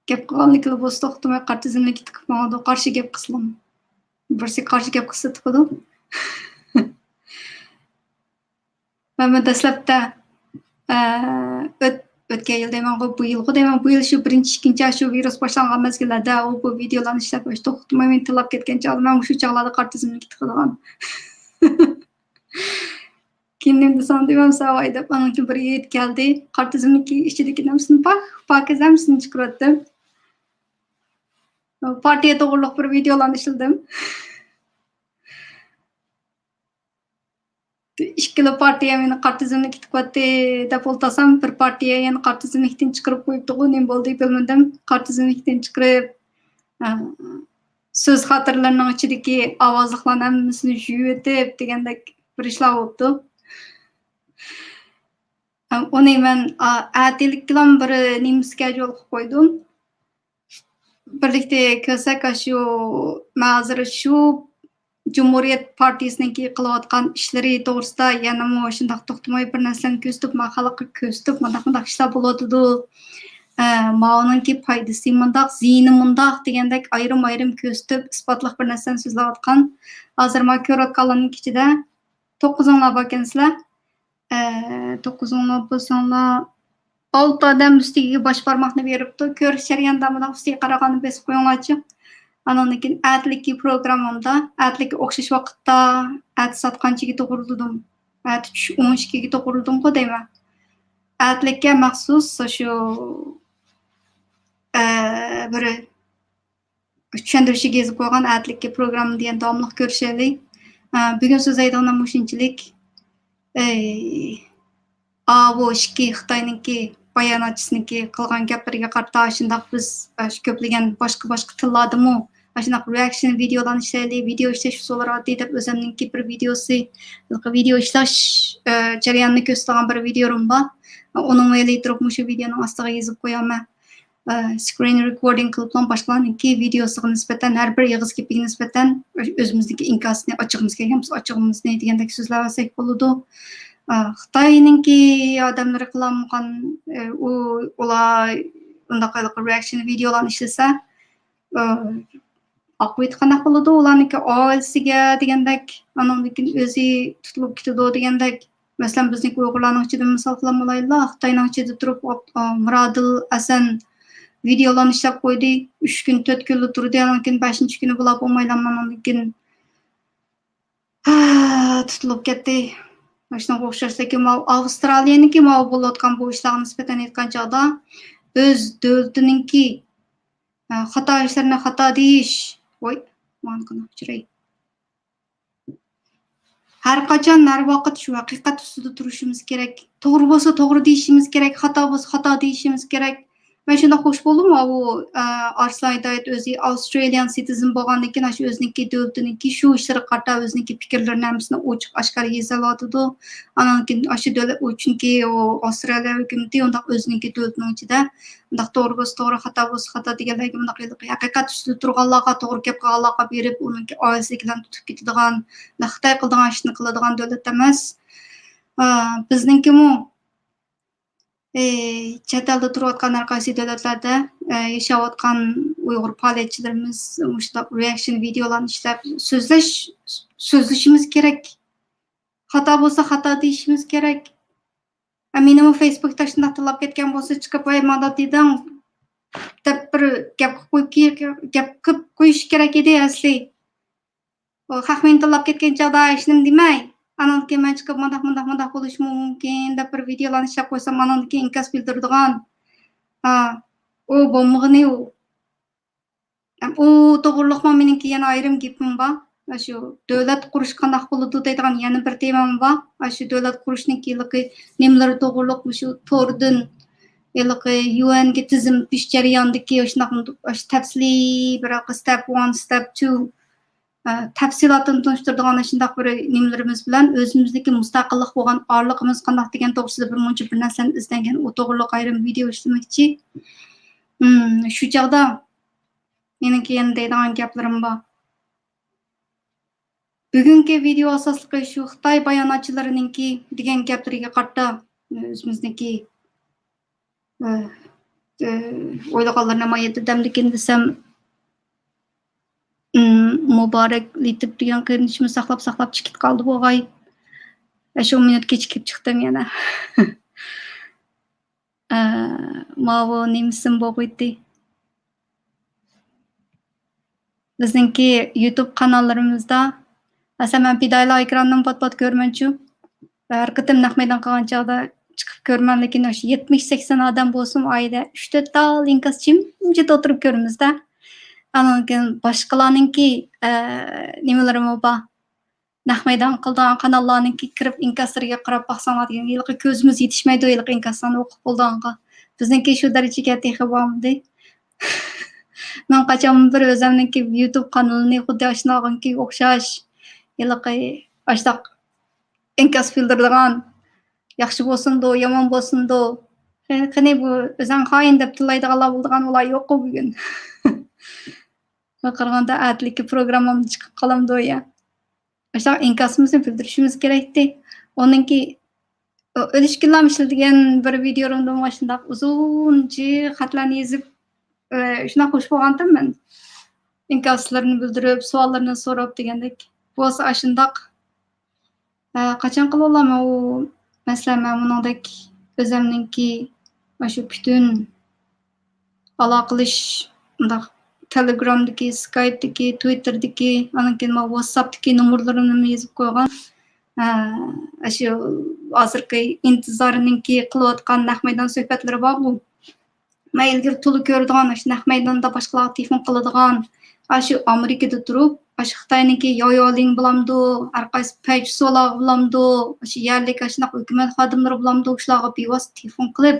گەپ قىلغانلىكىلا بولسا توختىماي قارا تىزىملىككە تىقىپ ماڭىدۇ، قارشى گەپ قىلسىلا. بىرسى قارشى گەپ قىلسا تۇتىدۇ. مەن دەسلەپتە، ئە، ئۆت-، ئۆتكەن يىل دەيمەنغۇ، بۇ يىلغۇ دەيمەن، بۇ يىل شۇ بىرىنچى، ئىككىنچى شۇ ۋىرۇس باشلانغان مەزگىللەردە ئۇ بۇ ۋىدىيولارنى ئىشلەپ، توختىماي مېنى تىللاپ كەتكەن چاغدا مەن مۇشۇ چاغلاردا قارا تىزىملىككە تىقىدىغان. كېيىن نېمە دېسەڭ دېمەمسەن ۋاي دەپ، ئانىڭ كېيىن بىر يىگىت كەلدى. قارا تىزىملىككە ئىچىدىكى ھەممىسىنى پاك، پاكىز ھەممىسىنى چىقىرىۋەتتىم. پارتىيە توغرۇلۇق بىر ۋىدىيولارنى ئىشلىدىم. ئىككىلا پارتىيە مېنى قارا تىزىملىككە تىقىۋەتتى دەپ ئولتۇرسام، بىر پارتىيە يەنە قارا تىزىملىكتىن چىقىرىپ قويۇپتىغۇ، نېمە بولدى بىلمىدىم. قارا تىزىملىكتىن چىقىرىپ، ئە، سۆز خاتىرىلىرىنىڭ ئىچىدىكى ئاۋازلىقلارنى ھەممىسىنى يۇيۇۋېتىپ دېگەندەك بىر ئىشلار بوپتۇ. ئۇنى مەن، ئا، ئەتىلىككىلا بىر نېمە سكېجۇل قىلىپ قويدۇم. بىرلىكتە كۆرسەك، ئاشۇ مەن ھازىر شۇ جۇمھۇرىيەت پارتىيىسىنىڭكى قىلىۋاتقان ئىشلىرى توغرىسىدا يەنىمۇ شۇنداق توختىماي بىر نەرسىلەرنى كۆرسىتىپ، مانا خەلققە كۆرسىتىپ، مۇنداق، مۇنداق ئىشلار بولۇۋاتىدۇ. ئە، ماۋۇنىڭكى پايدىسى مۇنداق، زىيىنى مۇنداق دېگەندەك ئايرىم-ئايرىم كۆرسىتىپ، ئىسپاتلىق بىر نەرسىلەرنى سۆزلەۋاتقان. ھازىر مانا كۆرۈۋاتقانلارنىڭ ئىچىدە توققۇزۇڭلار باركەنسىلەر. ئە، توققۇزۇڭلار بولساڭلار، ئالتە ئادەم ئۈستىگە باش بارماقنى بېرىپتۇ. كۆرۈش جەريانىدا مۇنداق ئۈستىگە قارىغاننى بېسىپ قويۇڭلارچۇ. ئانىڭدىن كېيىن ئەتىلىككى پروگراممامدا، ئەتىلىككە ئوخشاش ۋاقىتتا، ئەتە سائەت قانچىگە توغرىلىدىم؟ ئەتە چۈش ئون ئىككىگە توغرىلىدىمغۇ دەيمەن. ئەتىلىككە مەخسۇس شۇ، ئە، بىر چۈشەندۈرۈشىگە يېزىپ قويغان ئەتىلىككە پروگرامما دېگەن داۋاملىق كۆرۈشەيلى. ئە، بۈگۈن سۆزلەيدىغىنىم مۇشۇنچىلىك. ئەي، ئاۋۇ ئىككى خىتاينىڭكى باياناتچىسىنىڭكى قىلغان گەپلىرىگە قارىتا شۇنداق بىز، ئە، شۇ كۆپلىگەن باشقا، باشقا تىللاردىمۇ ئاشۇنداق رېئاكشن ۋىدىيولارنى ئىشلەيلى، ۋىدىيو ئىشلەش ئۇسۇللىرى ئاددىي دەپ ئۆزەمنىڭكى بىر ۋىدىيوسى، ھېلىقى ۋىدىيو ئىشلەش، ئە، جەريانىنى كۆرسىتىدىغان بىر ۋىدىيولىرىم بار. ئۇنىڭ ۋەلى تۇرۇپ مۇشۇ ۋىدىيونىڭ ئاستىغا يېزىپ قويامەن. ئە، سكرىن رېكوردىنگ قىلىپلا باشقىلارنىڭكى ۋىدىيوسىغا نىسبەتەن، ھەر بىر ئېغىز گېپىگە نىسبەتەن ئۆزىمىزنىڭكى ئىنكاسىنى، ئاچىغىمىز كەلگەن بولسا ئاچىغىمىزنى دېگەندەك سۆزلەۋەرسەك بولىدۇ. ئە، خىتاينىڭكى ئادەملىرى قىلالمىغان، ئە، ئۇ، ئۇلار ئۇنداق ھېلىقى رېئاكشن ۋىدىيولارنى ئىشلىسە، ئە، ئاقىۋىتى قانداق بولىدۇ؟ ئۇلارنىڭكى ئائىلىسىگە دېگەندەك، ئانىڭدىن كېيىن ئۆزى تۇتۇلۇپ كېتىدۇ دېگەندەك. مەسىلەن، بىزنىڭكى ئۇيغۇرلارنىڭ ئىچىدىن مىسال قىلىپ بولايلى، خىتاينىڭ ئىچىدە تۇرۇپ، ئا، مىرادىل ھەسەن ۋىدىيولارنى ئىشلەپ قويدى. ئۈچ كۈن، تۆت كۈنلا تۇردى. ئاندىن كېيىن بەشىنچى كۈنى بولا بولمايلا، ئاندىن كېيىن، ھا، تۇتۇلۇپ كەتتى. مۇشۇنىڭغا ئوخشاش، لېكىن ماۋۇ ئاۋسترالىيەنىڭكى ماۋۇ بولۇۋاتقان بۇ ئىشلارغا نىسبەتەن ئېيتقان چاغدا، ئۆز دۆلىتىنىڭكى، ئا، خاتا ئىشلىرىنى خاتا دېيىش. ۋاي، مانا قانداق ئۇچۇراي. ھەر قاچان، ھەر ۋاقىت شۇ ھەقىقەت ئۈستىدە تۇرۇشىمىز كېرەك. توغرا بولسا توغرا دېيىشىمىز كېرەك، خاتا بولسا خاتا دېيىشىمىز كېرەك. مەن شۇنداق خوش بولدۇم، ئاۋۇ، ئە، ئارسلان ھىدايەت ئۆزى ئاۋسترالىيەن سىتىزېن بولغاندىن كېيىن، ئاشۇ ئۆزىنىڭكى دۆلىتىنىڭكى شۇ ئىشلىرىغا قارىتا ئۆزىنىڭكى پىكىرلىرىنى ھەممىسىنى ئوچۇق ئاشكارا يېزىۋاتىدۇ. ئانان كېيىن ئاشۇ دۆلەت، ئۇ چۈنكى ئۇ ئاۋسترالىيە ھۆكۈمىتى ئۇنداق ئۆزىنىڭكى دۆلىتىنىڭ ئىچىدە ئۇنداق توغرا بولسا توغرا، خاتا بولسا خاتا دېگەنلەرگە ئۇنداق ھېلىقى ھەقىقەت ئۈستىدە تۇرغانلارغا، توغرا گەپ قىلغانلارغا بېرىپ، ئۇنىڭكى ئائىلىسىدىكىلەرنى تۇتۇپ كېتىدىغان، خىتاي قىلىدىغان ئىشنى قىلىدىغان دۆلەت ئەمەس. ئا، بىزنىڭكىمۇ ئى، چەت ئەلدە تۇرۇۋاتقان ھەر قايسى دۆلەتلەردە، ئە، ياشاۋاتقان ئۇيغۇر پائالىيەتچىلىرىمىز مۇشۇنداق رېئاكشن ۋىدېئولارنى ئىشلەپ، سۆزلەش، سۆزلىشىمىز كېرەك. خاتا بولسا خاتا دېيىشىمىز كېرەك. ئە، مېنىمۇ فېيسبۇكتا شۇنداق تىللاپ كەتكەن بولسا، چىقىپ، «ۋاي، مانداق دېدىڭ» دەپ بىر گەپ قىلىپ قويۇپ، گەپ قىلىپ قويۇش كېرەك ئىدى ئەسلى. ئۇ خەق مېنى تىللاپ كەتكەن چاغدا ھېچنېمە دېمەي، ئانان كېيىن مەن چىقىپ، «مۇنداق، مۇنداق، مۇنداق بولۇشى مۇمكىن» دەپ بىر ۋىدېئولارنى ئىشلەپ قويسام، ئانان كېيىن ئىنكاس بىلدۈرىدىغان. ھا، ئۇ بولمىغىنى ئۇ. ئۇ توغرۇلۇقمۇ مېنىڭكى يەنە ئايرىم گېپىم بار. ئاشۇ دۆلەت قۇرۇش قانداق بولىدۇ دەيدىغان يەنە بىر تېمام بار. ئاشۇ دۆلەت قۇرۇشنىڭكى ھېلىقى نېمىلىرى توغرۇلۇق مۇشۇ توردىن ھېلىقى يۇ ئېنگە تىزىملىتىش جەريانىدىكى ئاشۇنداق، ئاشۇ تەپسىلىي بىر ستەپ ۋان، ستەپ تۇ، ئە، تەپسىلاتىنى تونۇشتۇرىدىغان شۇنداق بىر نېمىلىرىمىز بىلەن ئۆزىمىزدىكى مۇستەقىللىق بولغان ئارىلىقىمىز قانداق دېگەن توغرىسىدا بىر مۇنچە بىر نەرسىلەرنى ئىزدەنگەن، ئۇ توغرۇلۇق ئايرىم ۋىدېئو ئىشلىمەكچى. ھىم، شۇ چاغدا مېنىڭكى يەنە دەيدىغان گەپلىرىم بار. بۈگۈنكى ۋىدېئو ئاساسلىقى شۇ خىتاي باياناتچىلىرىنىڭكى دېگەن گەپلىرىگە قارىتا ئۆزىمىزنىڭكى ئە، ئە، ئويلىغانلىرىنى مايا دەمدىكىن دېسەم، ئىم، مۇبارەك لېتىپ دېگەن قېرىندىشىمىز ساقلاپ، ساقلاپ چىقىپ قالدى بوغاي. ئە، شۇ مىنۇت كېچىكىپ چىقتىم يەنە. ئە، ماۋۇ نېمىسىم بوغۇيتتى. بىزنىڭكى يۇتۇب قاناللىرىمىزدا، مەسىلەن، مەن پىدائىيلار ئېكرانىنىمۇ پات-پات كۆرىمەنچۇ. ھەر قېتىم نەق مەيدان قىلغان چاغدا چىقىپ كۆرىمەن، لېكىن ئاشۇ يەتمىش سەكسەن ئادەم بولسىمۇ ئائىلىدە ئۈچ تۆت تال ئىنكاس جىمجىت ئولتۇرۇپ كۆرىمىز-دە. ئاندىن كېيىن باشقىلارنىڭكى، ئە، نېمىلىرىمۇ بار. نەق مەيدان قىلىدىغان قاناللارنىڭكى كىرىپ ئىنكاسلىرىغا قاراپ باقساڭلار دېگەن، ھېلىقى كۆزىمىز يېتىشمەيدۇ ھېلىقى ئىنكاسلارنى ئوقۇپ بولىدىغانغا. بىزنىڭكى شۇ دەرىجىگە تېخى بارمىدى. مەن قاچان بىر ئۆزۈمنىڭكى يۇتۇب قانىلىنى خۇددى ئاشۇنداققا ئوخشاش، ھېلىقى ئاشۇنداق ئىنكاس بىلدۈرىدىغان، ياخشى بولسۇندۇ، يامان بولسۇندۇ، قېنى، قېنى بۇ ئۆزۈڭ خائىن دەپ تىللايدىغانلار بولىدىغان ئۇلار يوققۇ بۈگۈن. قارىغاندا ئەتىلىككى پروگراممامدا چىقىپ قالامدۇ يا؟ ئاشۇنداق ئىنكاسىمىزنى بىلدۈرۈشىمىز كېرەكتى. ئۇنىڭكى ئۆلۈشكىنلام ئىشلىتىلگەن بىر ۋىدېئولىرىمدىمۇ ئاشۇنداق ئۇزۇن جىق خەتلەرنى يېزىپ، ئە، شۇنداق خوش بولغانتىم مەن. ئىنكاسلىرىنى بىلدۈرۈپ، سوئاللىرىنى سوراپ دېگەندەك. بولسا ئاشۇنداق، ئە، قاچان قىلىۋالامەن ئۇ، مەسىلەن، مەن مۇنىڭدەك ئۆزۈمنىڭكى ئاشۇ پۈتۈن ئالاقىلىشىش، مۇنداق تېلېگرامدىكى، سكايپتىكى، تويتتېردىكى، ئاندىن كېيىن مانا ۋاتساپتىكى نومۇرلىرىمنى يېزىپ قويغان. ئە، ئاشۇ ھازىرقى ئىنتىزارنىڭكى قىلىۋاتقان نەق مەيدان سۆھبەتلىرى بارغۇ. مەن ئىلگىرى تولا كۆرىدىغان، ئاشۇ نەق مەيداندا باشقىلارغا تېلېفون قىلىدىغان، ئاشۇ ئامېرىكىدا تۇرۇپ، ئاشۇ خىتاينىڭكى ياۋياۋلىڭ بولامدۇ، ھەر قايسى پەيچىسۇلار بولامدۇ، ئاشۇ يەرلىك ئاشۇنداق ھۆكۈمەت خادىملىرى بولامدۇ، شۇلارغا بىۋاسىتە تېلېفون قىلىپ،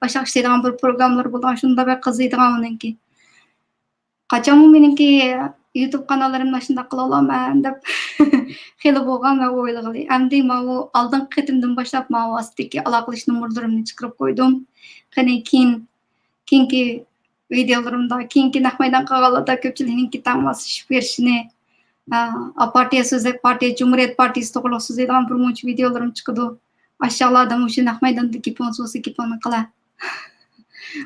ئاشۇنداق ئىشلەيدىغان بىر پروگراممىلىرى بولىدىغان، شۇنداق بەك قىزىيدىغان ئۇنىڭكى. قاچانمۇ مېنىڭكى يۇتۇب قاناللىرىمنى ئاشۇنداق قىلالامەن دەپ خېلى بولغان ۋە ئويلىغىلى. ئەمدى ماۋۇ ئالدىنقى قېتىمدىن باشلاپ ماۋۇ ئاستىدىكى ئالاقىلىشىش نومۇرلىرىمنى چىقىرىپ قويدۇم. قېنى كېيىن، كېيىنكى ۋىدېئولىرىمدا، كېيىنكى نەق مەيدان قىلغانلاردا كۆپچىلىكنىڭكى تەڭ ماسلىشىپ بېرىشىنى، ئا، پارتىيە سۆزلەپ، پارتىيە، جۇمھۇرىيەت پارتىيىسى توغرۇلۇق سۆزلەيدىغان بىر مۇنچە ۋىدېئولىرىم چىقىدۇ. ئاشۇ چاغلاردا مۇشۇ نەق مەيداندا گېپىڭىز بولسا گېپىڭنى قىلە.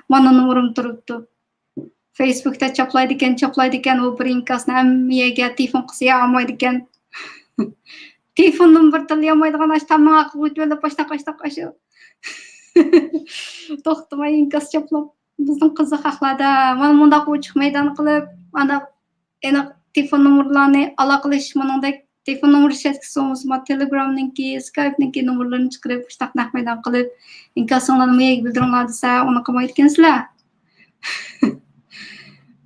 مانا نومۇرۇم تۇرۇپتۇ. فېيسبۇكتا چاپلايدىكەن، چاپلايدىكەن، ئۇ بىر ئىنكاسنى ھەممە يەرگە تېلېفون قىلسا يا ئالمايدىكەن. تېلېفون نومۇرى تىللىيالمايدىغان ئاشۇ تامنىڭ ئارقىغا ئۆتۈۋېلىپ، ئاشتاق، ئاشتاق، ئاشۇ. توختىماي ئىنكاس چاپلاپ، بىزنىڭ قىزىق ھەقلەردە مانا مۇنداق ئوچۇق مەيدان قىلىپ، ئانداق ئېنىق تېلېفون نومۇرلارنى ئالاقىلىشىش، مۇنىڭدەك تېلېفون نومۇر شەرتكىسى بولمىسىمۇ، تېلېگرامنىڭكى، سكايپنىڭكى نومۇرلىرىنى چىقىرىپ، شۇنداق نەق مەيدان قىلىپ، ئىنكاسىڭلارنى مۇ يەرگە بىلدۈرۈڭلار دېسە، ئۇنى قىلمايدىكەنسىلەر.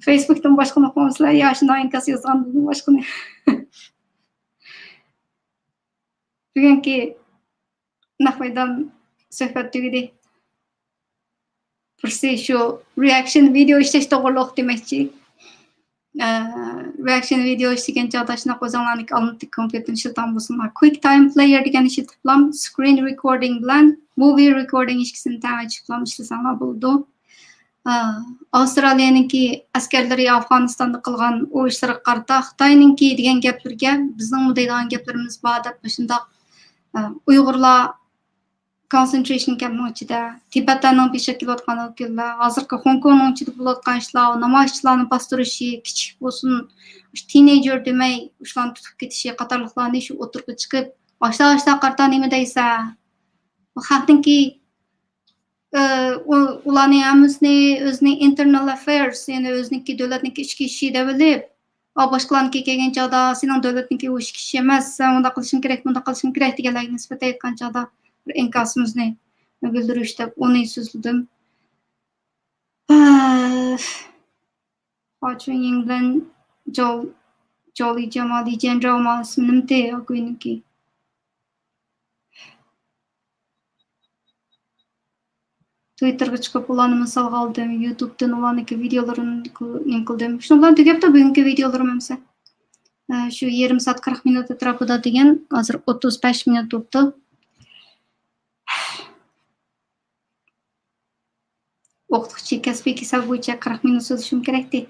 فېيسبۇكتىن باشقىنى قىلمامسىلەر؟ يا شۇنداق ئىنكاس يازغاندىن باشقىنى. بۈگۈنكى نەق مەيدان سۆھبەت تۈگىدى. بىرسى شۇ رېئاكشن ۋىدېئو ئىشلەش توغرۇلۇق دېمەكچى. ئە، رېئاكشن ۋىدېئو ئىشلىگەن چاغدا شۇنداق ئۆزۈڭلارنىڭكى ئالمىتىك كومپيۇتېرنى ئىشلىتىدىغان بولسىڭلار، كۇيك تايم پلېيەر دېگەننى ئىشلىتىپلام، سكرىن رېكوردىنگ بىلەن موۋى رېكوردىنگ ئىككىسىنى تەڭ ئېچىپلام ئىشلىسەڭلار بولىدۇ. ئە، ئاۋسترالىيەنىڭكى ئەسكەرلىرى ئافغانىستاندا قىلغان ئۇ ئىشلىرىغا قارىتا، خىتاينىڭكى دېگەن گەپلىرىگە بىزنىڭمۇ دەيدىغان گەپلىرىمىز بار دەپ، مۇشۇنداق، ئە، ئۇيغۇرلار كونسېنترېيشن كەمپنىڭ ئىچىدە، تىبەتلەرنىڭ بېشىغا كېلىۋاتقان ئۇ كۈنلەر، ھازىرقى خوڭكوڭنىڭ ئىچىدە بولۇۋاتقان ئىشلار، نامايىشچىلارنى باستۇرۇشى، كىچىك بولسۇن، شۇ تىنېيجېر دېمەي، ئۇلارنى تۇتۇپ كېتىشى قاتارلىقلارنى شۇ ئوتتۇرىغا چىقىپ، ئاشۇلار، ئاشۇلار قارىتا نېمە دەيسە؟ بۇ خەقنىڭكى، ئى، ئۇ-، ئۇلارنى ھەممىسىنى ئۆزىنىڭ ئىنتېرنال ئەفېيرس، يەنى ئۆزىنىڭكى دۆلەتنىڭكى ئىچكى ئىشى دەۋېلىپ، ئا، باشقىلارنىڭكى كەلگەن چاغدا، سېنىڭ دۆلەتنىڭكى ئۇ ئىچكى ئىشى ئەمەس، سەن مۇنداق قىلىشىڭ كېرەك، مۇنداق قىلىشىڭ كېرەك دېگەنلەرگە نىسبەتەن ئېيتقان چاغدا بىر ئىنكاسىمىزنى بىلدۈرۈش دەپ ئۇنى سۆزلىدىم. ھە. خۇاچۈن يىڭ بىلەن جاۋ-، جاۋلىجياما، لىجيەنجاۋما ئىسمى نېمىتى؟ ئاكۇينىڭكى. تويتتېرغا چىقىپ ئۇلارنى مىسالغا ئالدىم، يۇتۇبتىن ئۇلارنىڭكى ۋىدېئولىرىنى نېمە قىلدىم. شۇنىڭ بىلەن تۈگەپتۇ بۈگۈنكى ۋىدېئولىرىم ئەمىسە. ئە، شۇ يېرىم سائەت قىرىق مىنۇت ئەتراپىدا دېگەن، ھازىر ئوتتۇز بەش مىنۇت بوپتۇ. ئوقۇتقۇچى كەسپىي كېسەل بويىچە قىرىق مىنۇت سۆزلىشىم كېرەكتى.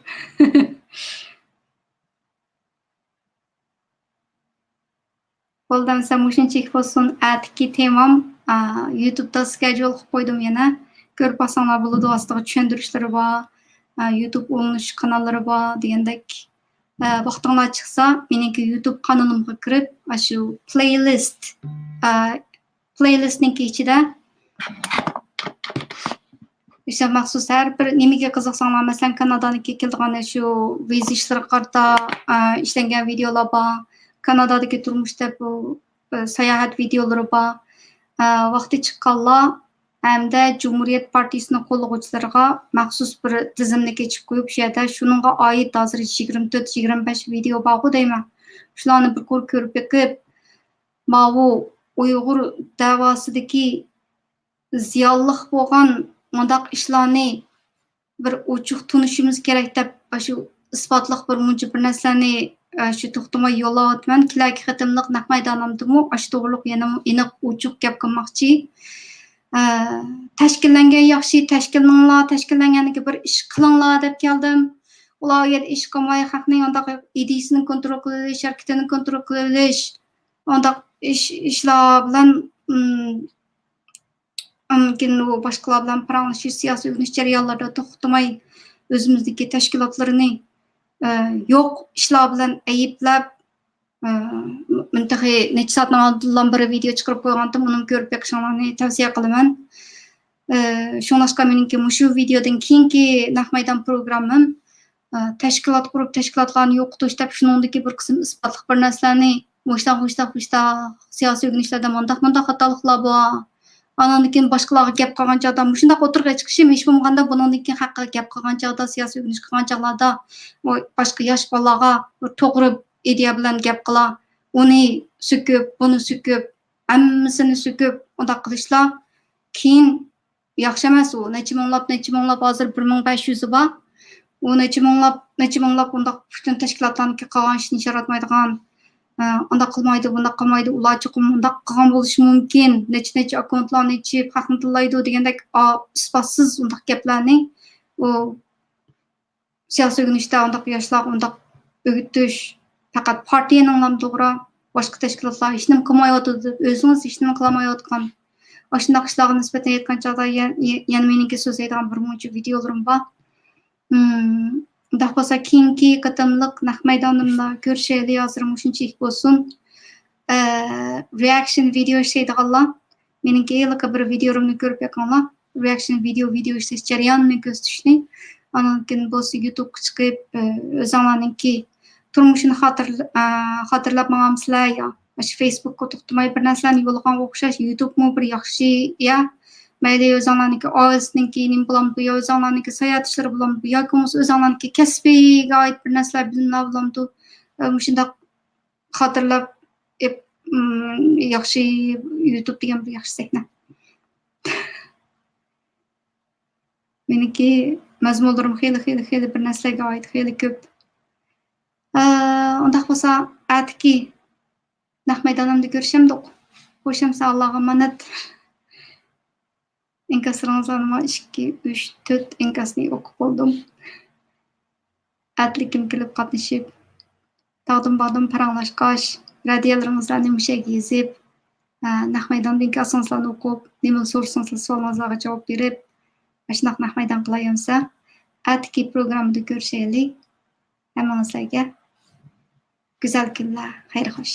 بولدى ئەمىسە مۇشۇنچىلىك بولسۇن. ئەتىكى تېمام، ئا، يۇتۇبتا سكېجۇل قىلىپ قويدۇم يەنە. كۆرۈپ باقساڭلار بولىدۇ، ئاستىغا چۈشەندۈرۈشلىرى بار، ئا، يۇتۇب ئۇلىنىش قاناللىرى بار دېگەندەك. ئا، ۋاقتىڭلار چىقسا، مېنىڭكى يۇتۇب قانىلىمغا كىرىپ، ئاشۇ پلېيلىست، ئا، پلېيلىستنىڭكى ئىچىدە ئىشلەپ مەخسۇس ھەر بىر نېمىگە قىزىقساڭلار، مەسىلەن، كانادانىڭكى كېلىدىغان شۇ ۋىزا ئىشلىرىغا قارىتا، ئە، ئىشلەنگەن ۋىدېئولار بار. كانادادىكى تۇرمۇش دەپ بۇ، ئە، ساياھەت ۋىدېئولىرى بار. ئە، ۋاقتى چىققانلار ھەمدە جۇمھۇرىيەت پارتىيىسىنىڭ قوللىغۇچىلىرىغا مەخسۇس بىر تىزىملىك ئېچىپ قويۇپ، شۇ يەردە شۇنىڭغا ئائىت ھازىر يىگىرمە تۆت، يىگىرمە بەش ۋىدېئو بارغۇ دەيمەن. شۇلارنى بىر قۇر كۆرۈپ بېقىپ، ماۋۇ ئۇيغۇر دەۋاسىدىكى زىيانلىق بولغان مۇنداق ئىشلارنى بىر ئوچۇق تونۇشىمىز كېرەك دەپ، ئاشۇ ئىسپاتلىق بىر مۇنچە بىر نەرسىلەرنى، ئە، شۇ توختىماي يوللاۋاتىمەن. كېلەركى قېتىملىق نەق مەيدانىمدىمۇ ئاشۇ توغرۇلۇق يەنىمۇ ئېنىق، ئوچۇق گەپ قىلماقچى. ئە، تەشكىللەنگەن ياخشى، تەشكىللىنىڭلار، تەشكىللەنگەندىن كېيىن بىر ئىش قىلىڭلار دەپ كەلدىم. ئۇلار ئۇ يەردە ئىش قىلماي، خەقنى ئانداق ئىدىيىسىنى كونترول قىلىۋېلىش، ھەرىكىتىنى كونترول قىلىۋېلىش، ئانداق ئىش، ئىشلار بىلەن، ئىم، ئاندىن كېيىن ئۇ باشقىلار بىلەن پاراڭلىشىش، سىياسىي ئۆگىنىش جەريانلىرىدا توختىماي ئۆزىمىزدىكى تەشكىلاتلىرىنى، ئە، يوق ئىشلار بىلەن ئەيىبلەپ، ئە، مەن تېخى نەچچە سائەتنىڭ ئالدىنلا بىر ۋىدېئو چىقىرىپ قويغانتىم، ئۇنىمۇ كۆرۈپ بېقىشىڭلارنى تەۋسىيە قىلىمەن. ئە، شۇڭلاشقا مېنىڭكى مۇشۇ ۋىدېئودىن كېيىنكى نەق مەيدان پروگراممام، ئە، تەشكىلات قۇرۇپ، تەشكىلاتلارنى يوقىتىش دەپ شۇنىڭدىكى بىر قىسىم ئىسپاتلىق بىر نەرسىلەرنى مۇشۇنداق، مۇشۇنداق، مۇشۇنداق سىياسىي ئۆگىنىشلەردە مۇنداق، مۇنداق خاتالىقلار بار. ئانىڭدىن كېيىن باشقىلارغا گەپ قىلغان چاغدا مۇشۇنداق ئوتتۇرىغا چىقىشىم ھېچ بولمىغاندا بۇنىڭدىن كېيىن خەققە گەپ قىلغان چاغدا، سىياسىي ئۆگىنىش قىلغان چاغلاردا بۇ باشقا ياش بالىلارغا بىر توغرا ئىدىيە بىلەن گەپ قىلا. ئۇنى سۆكۈپ، بۇنى سۆكۈپ، ھەممىسىنى سۆكۈپ ئۇنداق قىلىشلار كېيىن ياخشى ئەمەس ئۇ. نەچچە مىڭلاپ، نەچچە مىڭلاپ، ھازىر بىر مىڭ بەش يۈزى بار. ئۇ نەچچە مىڭلاپ، نەچچە مىڭلاپ ئۇنداق پۈتۈن تەشكىلاتلارنىڭكى قىلغان ئىشىنى ياراتمايدىغان، ئە، ئۇنداق قىلمايدۇ، بۇنداق قىلمايدۇ، ئۇلار چوقۇم مۇنداق قىلغان بولۇشى مۇمكىن، نەچچە، نەچچە ئاككاونتلارنى ئېچىپ، خەقنى تىللايدۇ دېگەندەك، ئا، ئىسپاتسىز ئۇنداق گەپلەرنى ئۇ سىياسىي ئۆگىنىشتە ئۇنداق ياشلارغا ئۇنداق ئۆگىتىش، پەقەت پارتىيەنىڭلام توغرا، باشقا تەشكىلاتلار ھېچنېمە قىلمايۋاتىدۇ دەپ، ئۆزىڭىز ھېچنېمە قىلالمايۋاتقان، ئاشۇنداق ئىشلارغا نىسبەتەن ئېيتقان چاغدا يەن-، يەنە مېنىڭكى سۆزلەيدىغان بىر مۇنچە ۋىدېئولىرىم بار. ئىم، ئۇنداق بولسا كېيىنكى قېتىملىق نەق مەيدانىمدا كۆرۈشەيلى، ھازىر مۇشۇنچىلىك بولسۇن. ئە، رېئاكشن ۋىدېئو ئىشلەيدىغانلار مېنىڭكى ھېلىقى بىر ۋىدېئولىرىمنى كۆرۈپ بېقىڭلار. رېئاكشن ۋىدېئو، ۋىدېئو ئىشلەش جەريانىنى كۆرسىتىشنى، ئاندىن كېيىن بولسا يۇتۇبقا چىقىپ، ئۆزۈڭلارنىڭكى تۇرمۇشىنى خاتىر-، ئە، خاتىرىلەپ ماڭامسىلەر يا ئاشۇ فېيسبۇكقا توختىماي بىر نەرسىلەرنى يوللىغانغا ئوخشاش يۇتۇبمۇ بىر ياخشى يا. مەيلى ئۆزۈڭلارنىڭكى ئائىلىسىنىڭكى نېمە بولامدۇ يا ئۆزۈڭلارنىڭكى ساياھەت ئىشلىرى بولامدۇ ياكى بولمىسا ئۆزۈڭلارنىڭكى كەسپىگە ئائىت بىر نەرسىلەر، بىلىملەر بولامدۇ، ئە، مۇشۇنداق خاتىرىلەپ ئېپ-، ئىم، ياخشى يۇتۇب دېگەن بىر ياخشى سەھنە. مېنىڭكى مەزمۇنلىرىم خېلى، خېلى، خېلى بىر نەرسىلەرگە ئائىت، خېلى كۆپ. ئە، ئۇنداق بولسا، ئەتىكى نەق مەيدانىمدا كۆرۈشەمدۇق. خوش ئەمىسە، ئاللاغا ئامانەت. ئىنكاسلىرىڭىزلارنى مانا ئىككى، ئۈچ، تۆت ئىنكاسنى ئوقۇپ بولدۇم. ئەتلىكىم كېلىپ قاتنىشىپ، تاغدىن باغدىن پاراڭلاشقاچ، رادىيالىرىڭىزلارنى مۇشۇ يەرگە يېزىپ، ئە، نەق مەيداندا ئىنكاسىڭىزلارنى ئوقۇپ، نېمىلا سورىسىڭىزلار سوئالىڭىزلارغا جاۋاب بېرىپ، ئاشۇنداق نەق مەيدان قىلايمىسا، ئەتىكى پروگراممىدا كۆرۈشەيلى. ھەممىڭىزلەرگە گۈزەل كۈنلەر، خەير خوش.